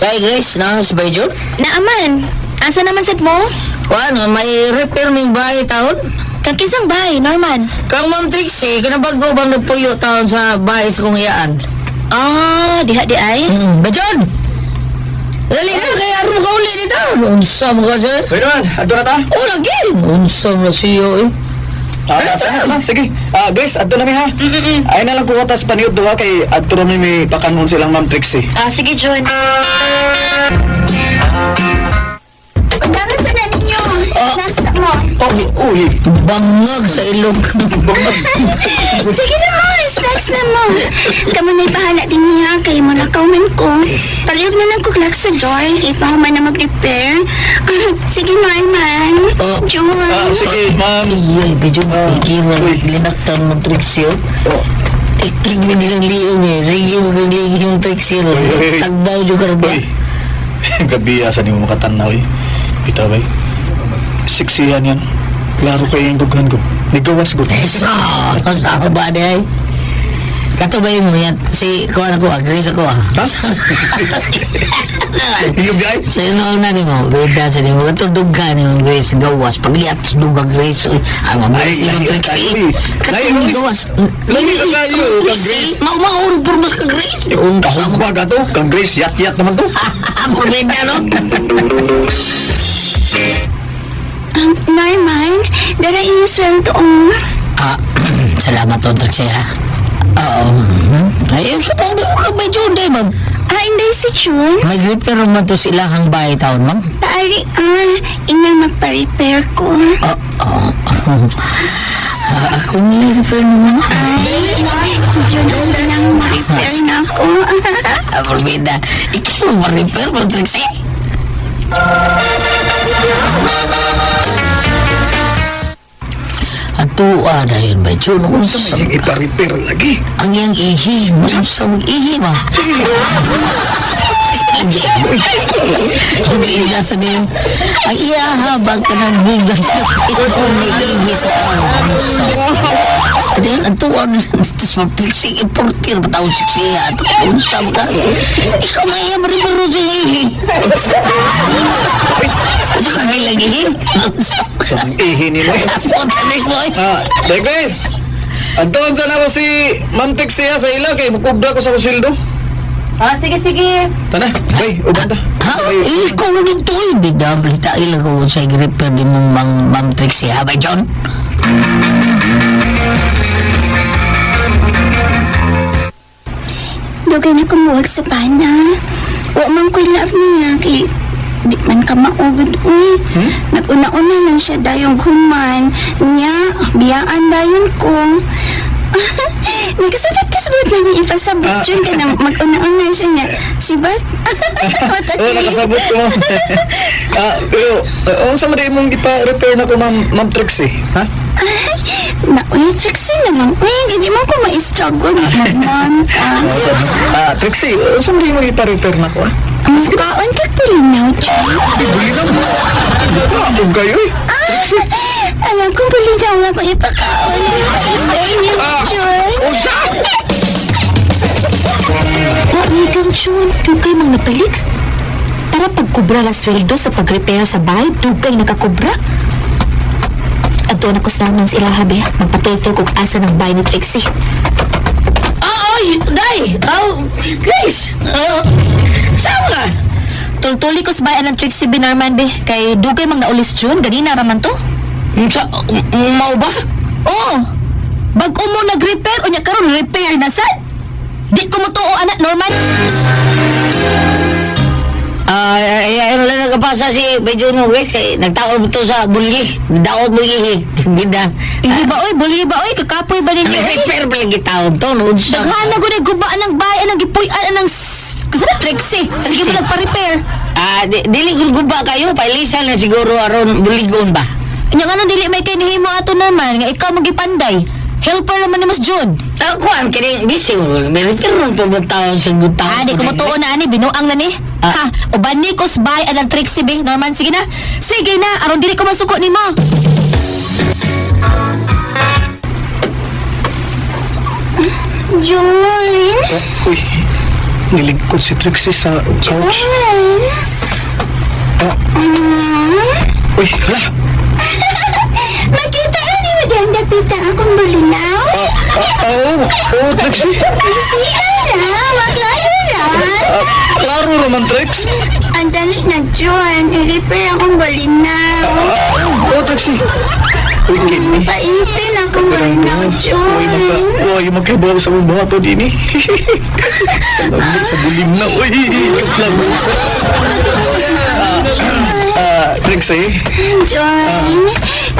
Kay Grace, na si Bayjon? Naaman, asa naman sad mo? Kuan, may repair ming bahay taon? Kang kinsang bahay, Norman. Kang Ma'am Trixie, kinabago bang nagpuyo taon sa bahay sa kong iyaan? Ah, diha di ay. Bajon! Dali na, kaya aron ka uli dito. Unsa mo ka siya? Pwede naman, adto na ta. Oh, lagi! Unsa mo siya eh. Ah, ah, sige. Ah, guys, adto na mi ha. Ay na lang kuha tas paniud duha kay adto na mi may pakanon silang Ma'am Trixie. Ah, sige John. Nasa na ninyo. Nasa mo. Oh, uy. Bangag sa ilong. Sige na mo, snacks na mo. Kamu na'y bahala din niya, kay mo lakaw man ko. Palihog na lang ko klak sa Joy, kay pa man na mag-repair. Ah, sige, Norman. Oh. Joy. Ah, sige, ma'am. Iyoy, Bajon, ikiran, linaktan mo Trixie. oh. Oh. Tikig mo nilang liong eh. Sige mo nilang yung Trixie. Uy, uy, uy. Tagdaw dyan ka ba? Uy. Gabi asa ni mo makatanaw eh. Bitaw bay. Siksihan yan. Klaro kayo yung dughan ko. Nigawas ko. Eso! Sa ba di ay? Katubay mo yan, si kuan ako, ah, Grace ako ah. Yung guys. Sa ino na ni mo, beda sa ni mo, katong dugha ni mo, Grace, gawas. Pagliat sa duga, Grace, uy, ay, mga Grace, Ay, yung lahi Trixie. kayo, eh. Katong Lahi, gawas. Lahi ka kayo, kang Trixie, maurong purmas ka, Grace. Unsa mo. Kahubag ato. Kang Grace, yat-yat naman to. Purbeda, no? Norman, dara iyo sweldo oh. Ah, salamat, Don Trixie, ha? Oo. Ay, kapag ka ba yun, di ba? Ah, Inday si Jun? May repair man to sila hang bahay taon, ma'am. Paari ah, inang magpa-repair ko. Ah, ah, ako ni repair naman. Ay, si Jun ang nang ma-repair na ako. Ah, Forbida. Ikaw ma-repair mo, Trixie. Ato, dahil ba, Jun? Unsa may ipa-repair lagi? Ang iyang ihi. Unsa mag ihi ba? Hindi na sa niyo. Ang iya habang ka ng bugan ito may ihi sa tao. Dahil ang tuwa sa Trixie, importir ba taon siksiya? At unsa ka? Ikaw nga iya maribaro sa ihi. Ito ka kailang ihi? Ang ihi ni mo. Ako, tanis mo eh. Ah, Degres! Anton, sana ko si Ma'am Trixie ha, sa ila kay mukubra ko sa kusildo. Ah, sige, sige. Tana, bay, uban ta. Ha? Eh, ikaw na dito eh. Binabalita ilang ko sa repair di mong mang, Ma'am Trixie. Ha, ba, John? Dugay na kumuwag sa pana. Wa man ko'y love niya kay di man ka maugod uy. Nag-una-una lang siya dayong human. Nya, biyaan dayon ko. Nagkasabot kasabot na may ipasabot yun ka na mag-una-una siya niya. Si Bat? Oh, nakasabot ko, ma'am. Ah, pero, unsa man di imong ipa-repair na ko, Ma'am, Ma'am Trixie, ha? Ay, naku, Trixie naman. Uy, hindi mo ko ma-struggle. Magmam ka. Ah, Trixie, unsa man di imong ipa-repair na ko, ha? Ang kaon kag pulinaw, Jun. Kaon kayo, eh. Ah, alam kong pulinaw nga kung ipakaon. Ipa-repair niyo, Jun. Unsa? Wa ni kang Jun, dugay mang nabalik. Para pagkubra la sweldo sa pag-repair sa bahay, dugay nakakubra. Adto na ko sa naman sa ilaha be, magpatultol kog asa ng bahay ni Trixie. Ah, oy, day! Oh, Grace! Oh, saan ka? Tultuli ko sa bahay ng Trixie Binarman be, kay dugay mang naulis Jun, ganina raman to. Sa, mau ba? Oo. Bag-o mo nag-repair, unya karon repair na sad. Di ko mo tuo anak Norman. Ah, ay, ay, ay, wala nagkapasa si Medyo no, Grace. Eh, nagtaon mo to sa bulgi. Daot mo ihi. Bida. Hindi ba oy, buli ba oy, kakapoy ba ninyo oy? Repair pa lang gitaon to. No, Unsa- Daghan na gud gubaan ng bahay anang gipuy-an anang sa Trixie. Sige mo nagpa-repair. Ah, dili kung guba kayo, pailisan na siguro aron buligon ba? Nya nga dili may kay nihimo ato Norman nga ikaw magipanday. Helper naman ni Mas June. Ah, kuan kining busy mo. May repair ron pa taon sa gutaon. Ah, di ko motuo na ani binuang na ni. Ah. Ha, uban ni ko sa bahay anang Trixie be. Norman sige na. Sige na, aron dili ko masuko nimo. Jun! Uy, niligkod si Trixie sa couch. Ah. Uy, hala. Makita na ni Madam Dapita akong bulinaw? Ah, ah, oo, oo, Trixie. Sige na, maklaro na. Ah, klaro raman, Trix. Ang dali na, Jun. I-repair akong bulinaw. Ah, oo, Trixie. Uy, kini. Paitin akong bulinaw, Jun. Uy, magka, uy, magkabaw sa mong buhato din eh. Lamig sa bulim na, uy. Lamig. Ah, Trixie. Jun,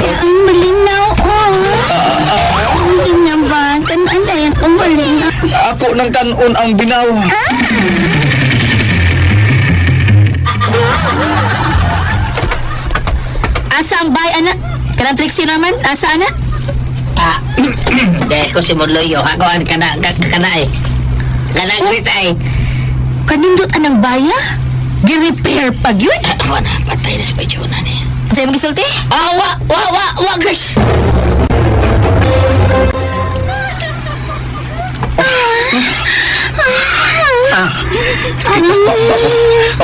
ang bulinaw, oh. Hindi na ba? Kanaan tayo akong bulinaw. Ako ng kanon ang binaw. Asa ang bahay ana? Kanang Trixie Norman, asa ana? Ah, dahil ko si Mudloyo, ha, kuan kana kana eh. Kana Grace ay. Kanindot anang baya? Gi-repair pag yun? Ah, wala, patay na si Pajona ni. Sa imong gisulti? Ah, wa, wa, wa, wa, Grace.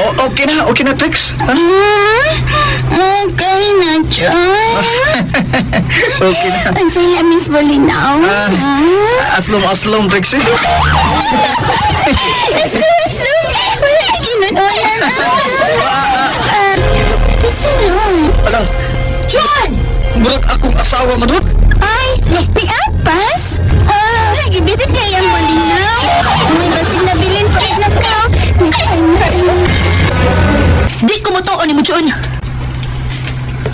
Oh, okay na, Trix. Ha? Okay na, Jun. Okay na. Ang saya, Miss Bulinaw. Ah, aslom, aslom, Trixie. Let's go, let's go. Wala na ginununan. Ah, Isa ron. Ala, John! murag akong asawa man ron. Ay, piapas? Ah, gibitit niya yung bulinaw. May basig na bilin pa rin na ka. Di ko motuo nimo, John.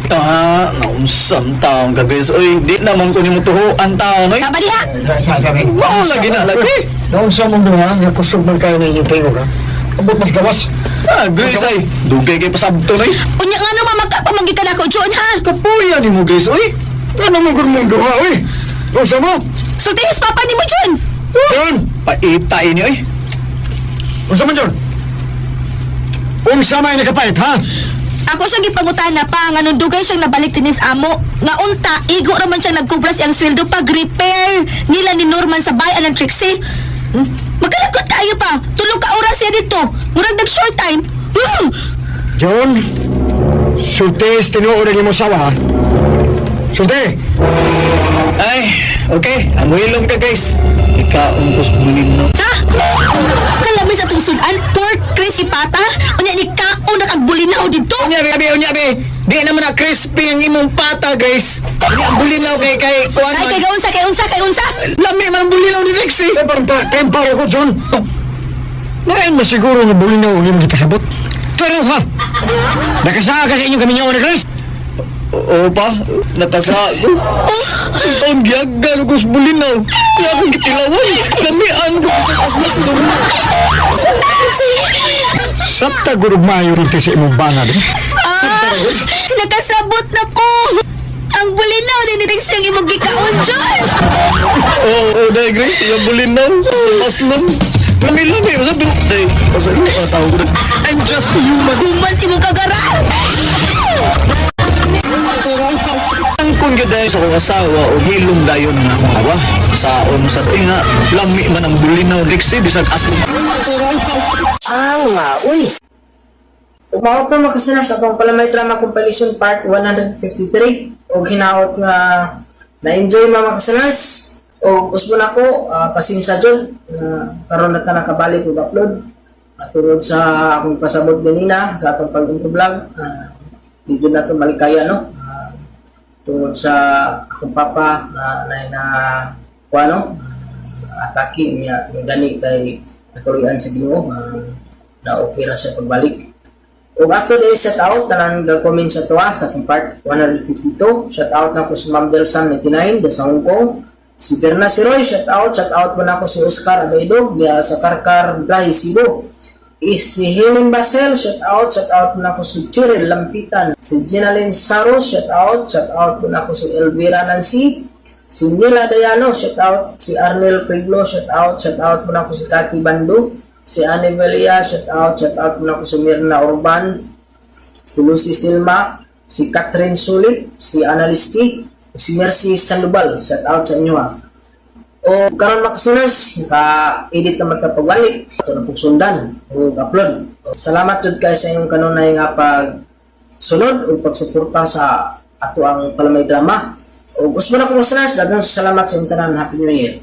Ah, naunsam taong ka, Grace. Oy, di naman ko nimo tuhuan taon, oy. Sama diha. Sabi. Mao lagi na lagi. Naunsa mong duha, nga kusog man kayo na inyong tingog, ha? Abot mas gawas. Ah, Grace ay, dugay kay pasabto oy. Unya nga naman magkapamanggitan ako, John, ha? Kapuya nimo, Grace, oy. Ano mo gud mong duha, oy? Unsa mo? Sultihis papa nimo, John. John! Paita ini oy. Unsa man, John? Unsa may nakapait, ha? Ako siyang gipangutana pa nga nung dugay siyang nabalik dinis amo. Nga unta, igo raman siyang nagkubra siyang sweldo pag repair nila ni Norman sa bayan ng Trixie. Magkalagkot tayo pa. Tulog ka oras siya dito. Murag nag short time. John, sulti tinuod ang imong sawa, ha? Sulti! Ay, okay. Amuilom ka, guys. Ikaw ang kusbulin no. Sa? Kalami sa itong sudan, pork crispy pata. Unya ni kaon na kagbulinaw dito. Unya, be, unya, be. Di naman na crispy ang imong pata, guys. Unya, ang bulinaw kay kay kuan Ay, man. kay kaunsa, kay unsa, kay unsa. Lami man ang bulinaw ni Rexy. Eh, parang pa, temparo ko, John. Lain masiguro nga bulinaw ang imong gipasabot. Pero ha, nakasaa ka sa inyong kaminyawan ni Grace? Oo pa, nakasa ko. Ang giyagal ko sa bulinaw. Kaya akong gitilawan. Lamian ko sa asmas doon. Sabta gurug maayo sulti sa imong bana, di? Ah, nakasabot na ko. Ang bulinaw ni Trixie ang imong gikaon, John. Oo, oh, dahil Grace, yung bulinaw. Aslon. Lami-lami. Sabi, day, pasayo, tawag ko na. I'm just human. Human imong kagaral. Ang kung gyud dahil sa akong asawa o hilom dayon nga akong awa. Saon sa tinga, lami man ang bulinaw Rexy, bisag aslon. Ah, nga, uy! Umawag to mga kasinars atong Palamay Drama Compilation Part 153 og hinaot nga na-enjoy mga kasinars o usbon ako pasensya jud karon na ta nakabalik og upload. Tungod sa akong pasabot ganina sa atong pag-intro vlog, di jud nato malikaya no. Tungod sa akong papa na na, na kuano atake niya gani kay natuloyan sa Ginoo, na okay ra siya pagbalik. Ug ato diri shout out tanan ga-comment sa tuwa sa akong part 152. Shout out na ko si Ma'am Delsan 99 sa Hong Kong. Si Berna Siroy, shout out mo na ako si Oscar Agaidog diya sa Karkar Bray, Cebu. Is si Helen Basel, shout out mo na ako si Cheryl Lampitan. Si Ginalyn Saro, shout out mo na ako si Elvira Nancy. Si Nila Dayano, shout out. Si Arnel Friglo, shout out mo na ako si Kati Bandu. Si Anne Velia, shout out mo na ako si Mirna Urban, si Lucy Silma, si Catherine Sulit, si Analisti, si Mercy Sandoval, shout out sa inyo ha. O karon mga kasiners, naka-edit naman ka pagbalik, ito na pong sundan o upload. Salamat jud kay sa inyong kanunay nga pag sunod o pagsuporta sa ato ang Palamay Drama. O gusto na ko mga kasiners, daghang salamat sa inyong tanan. Happy New Year.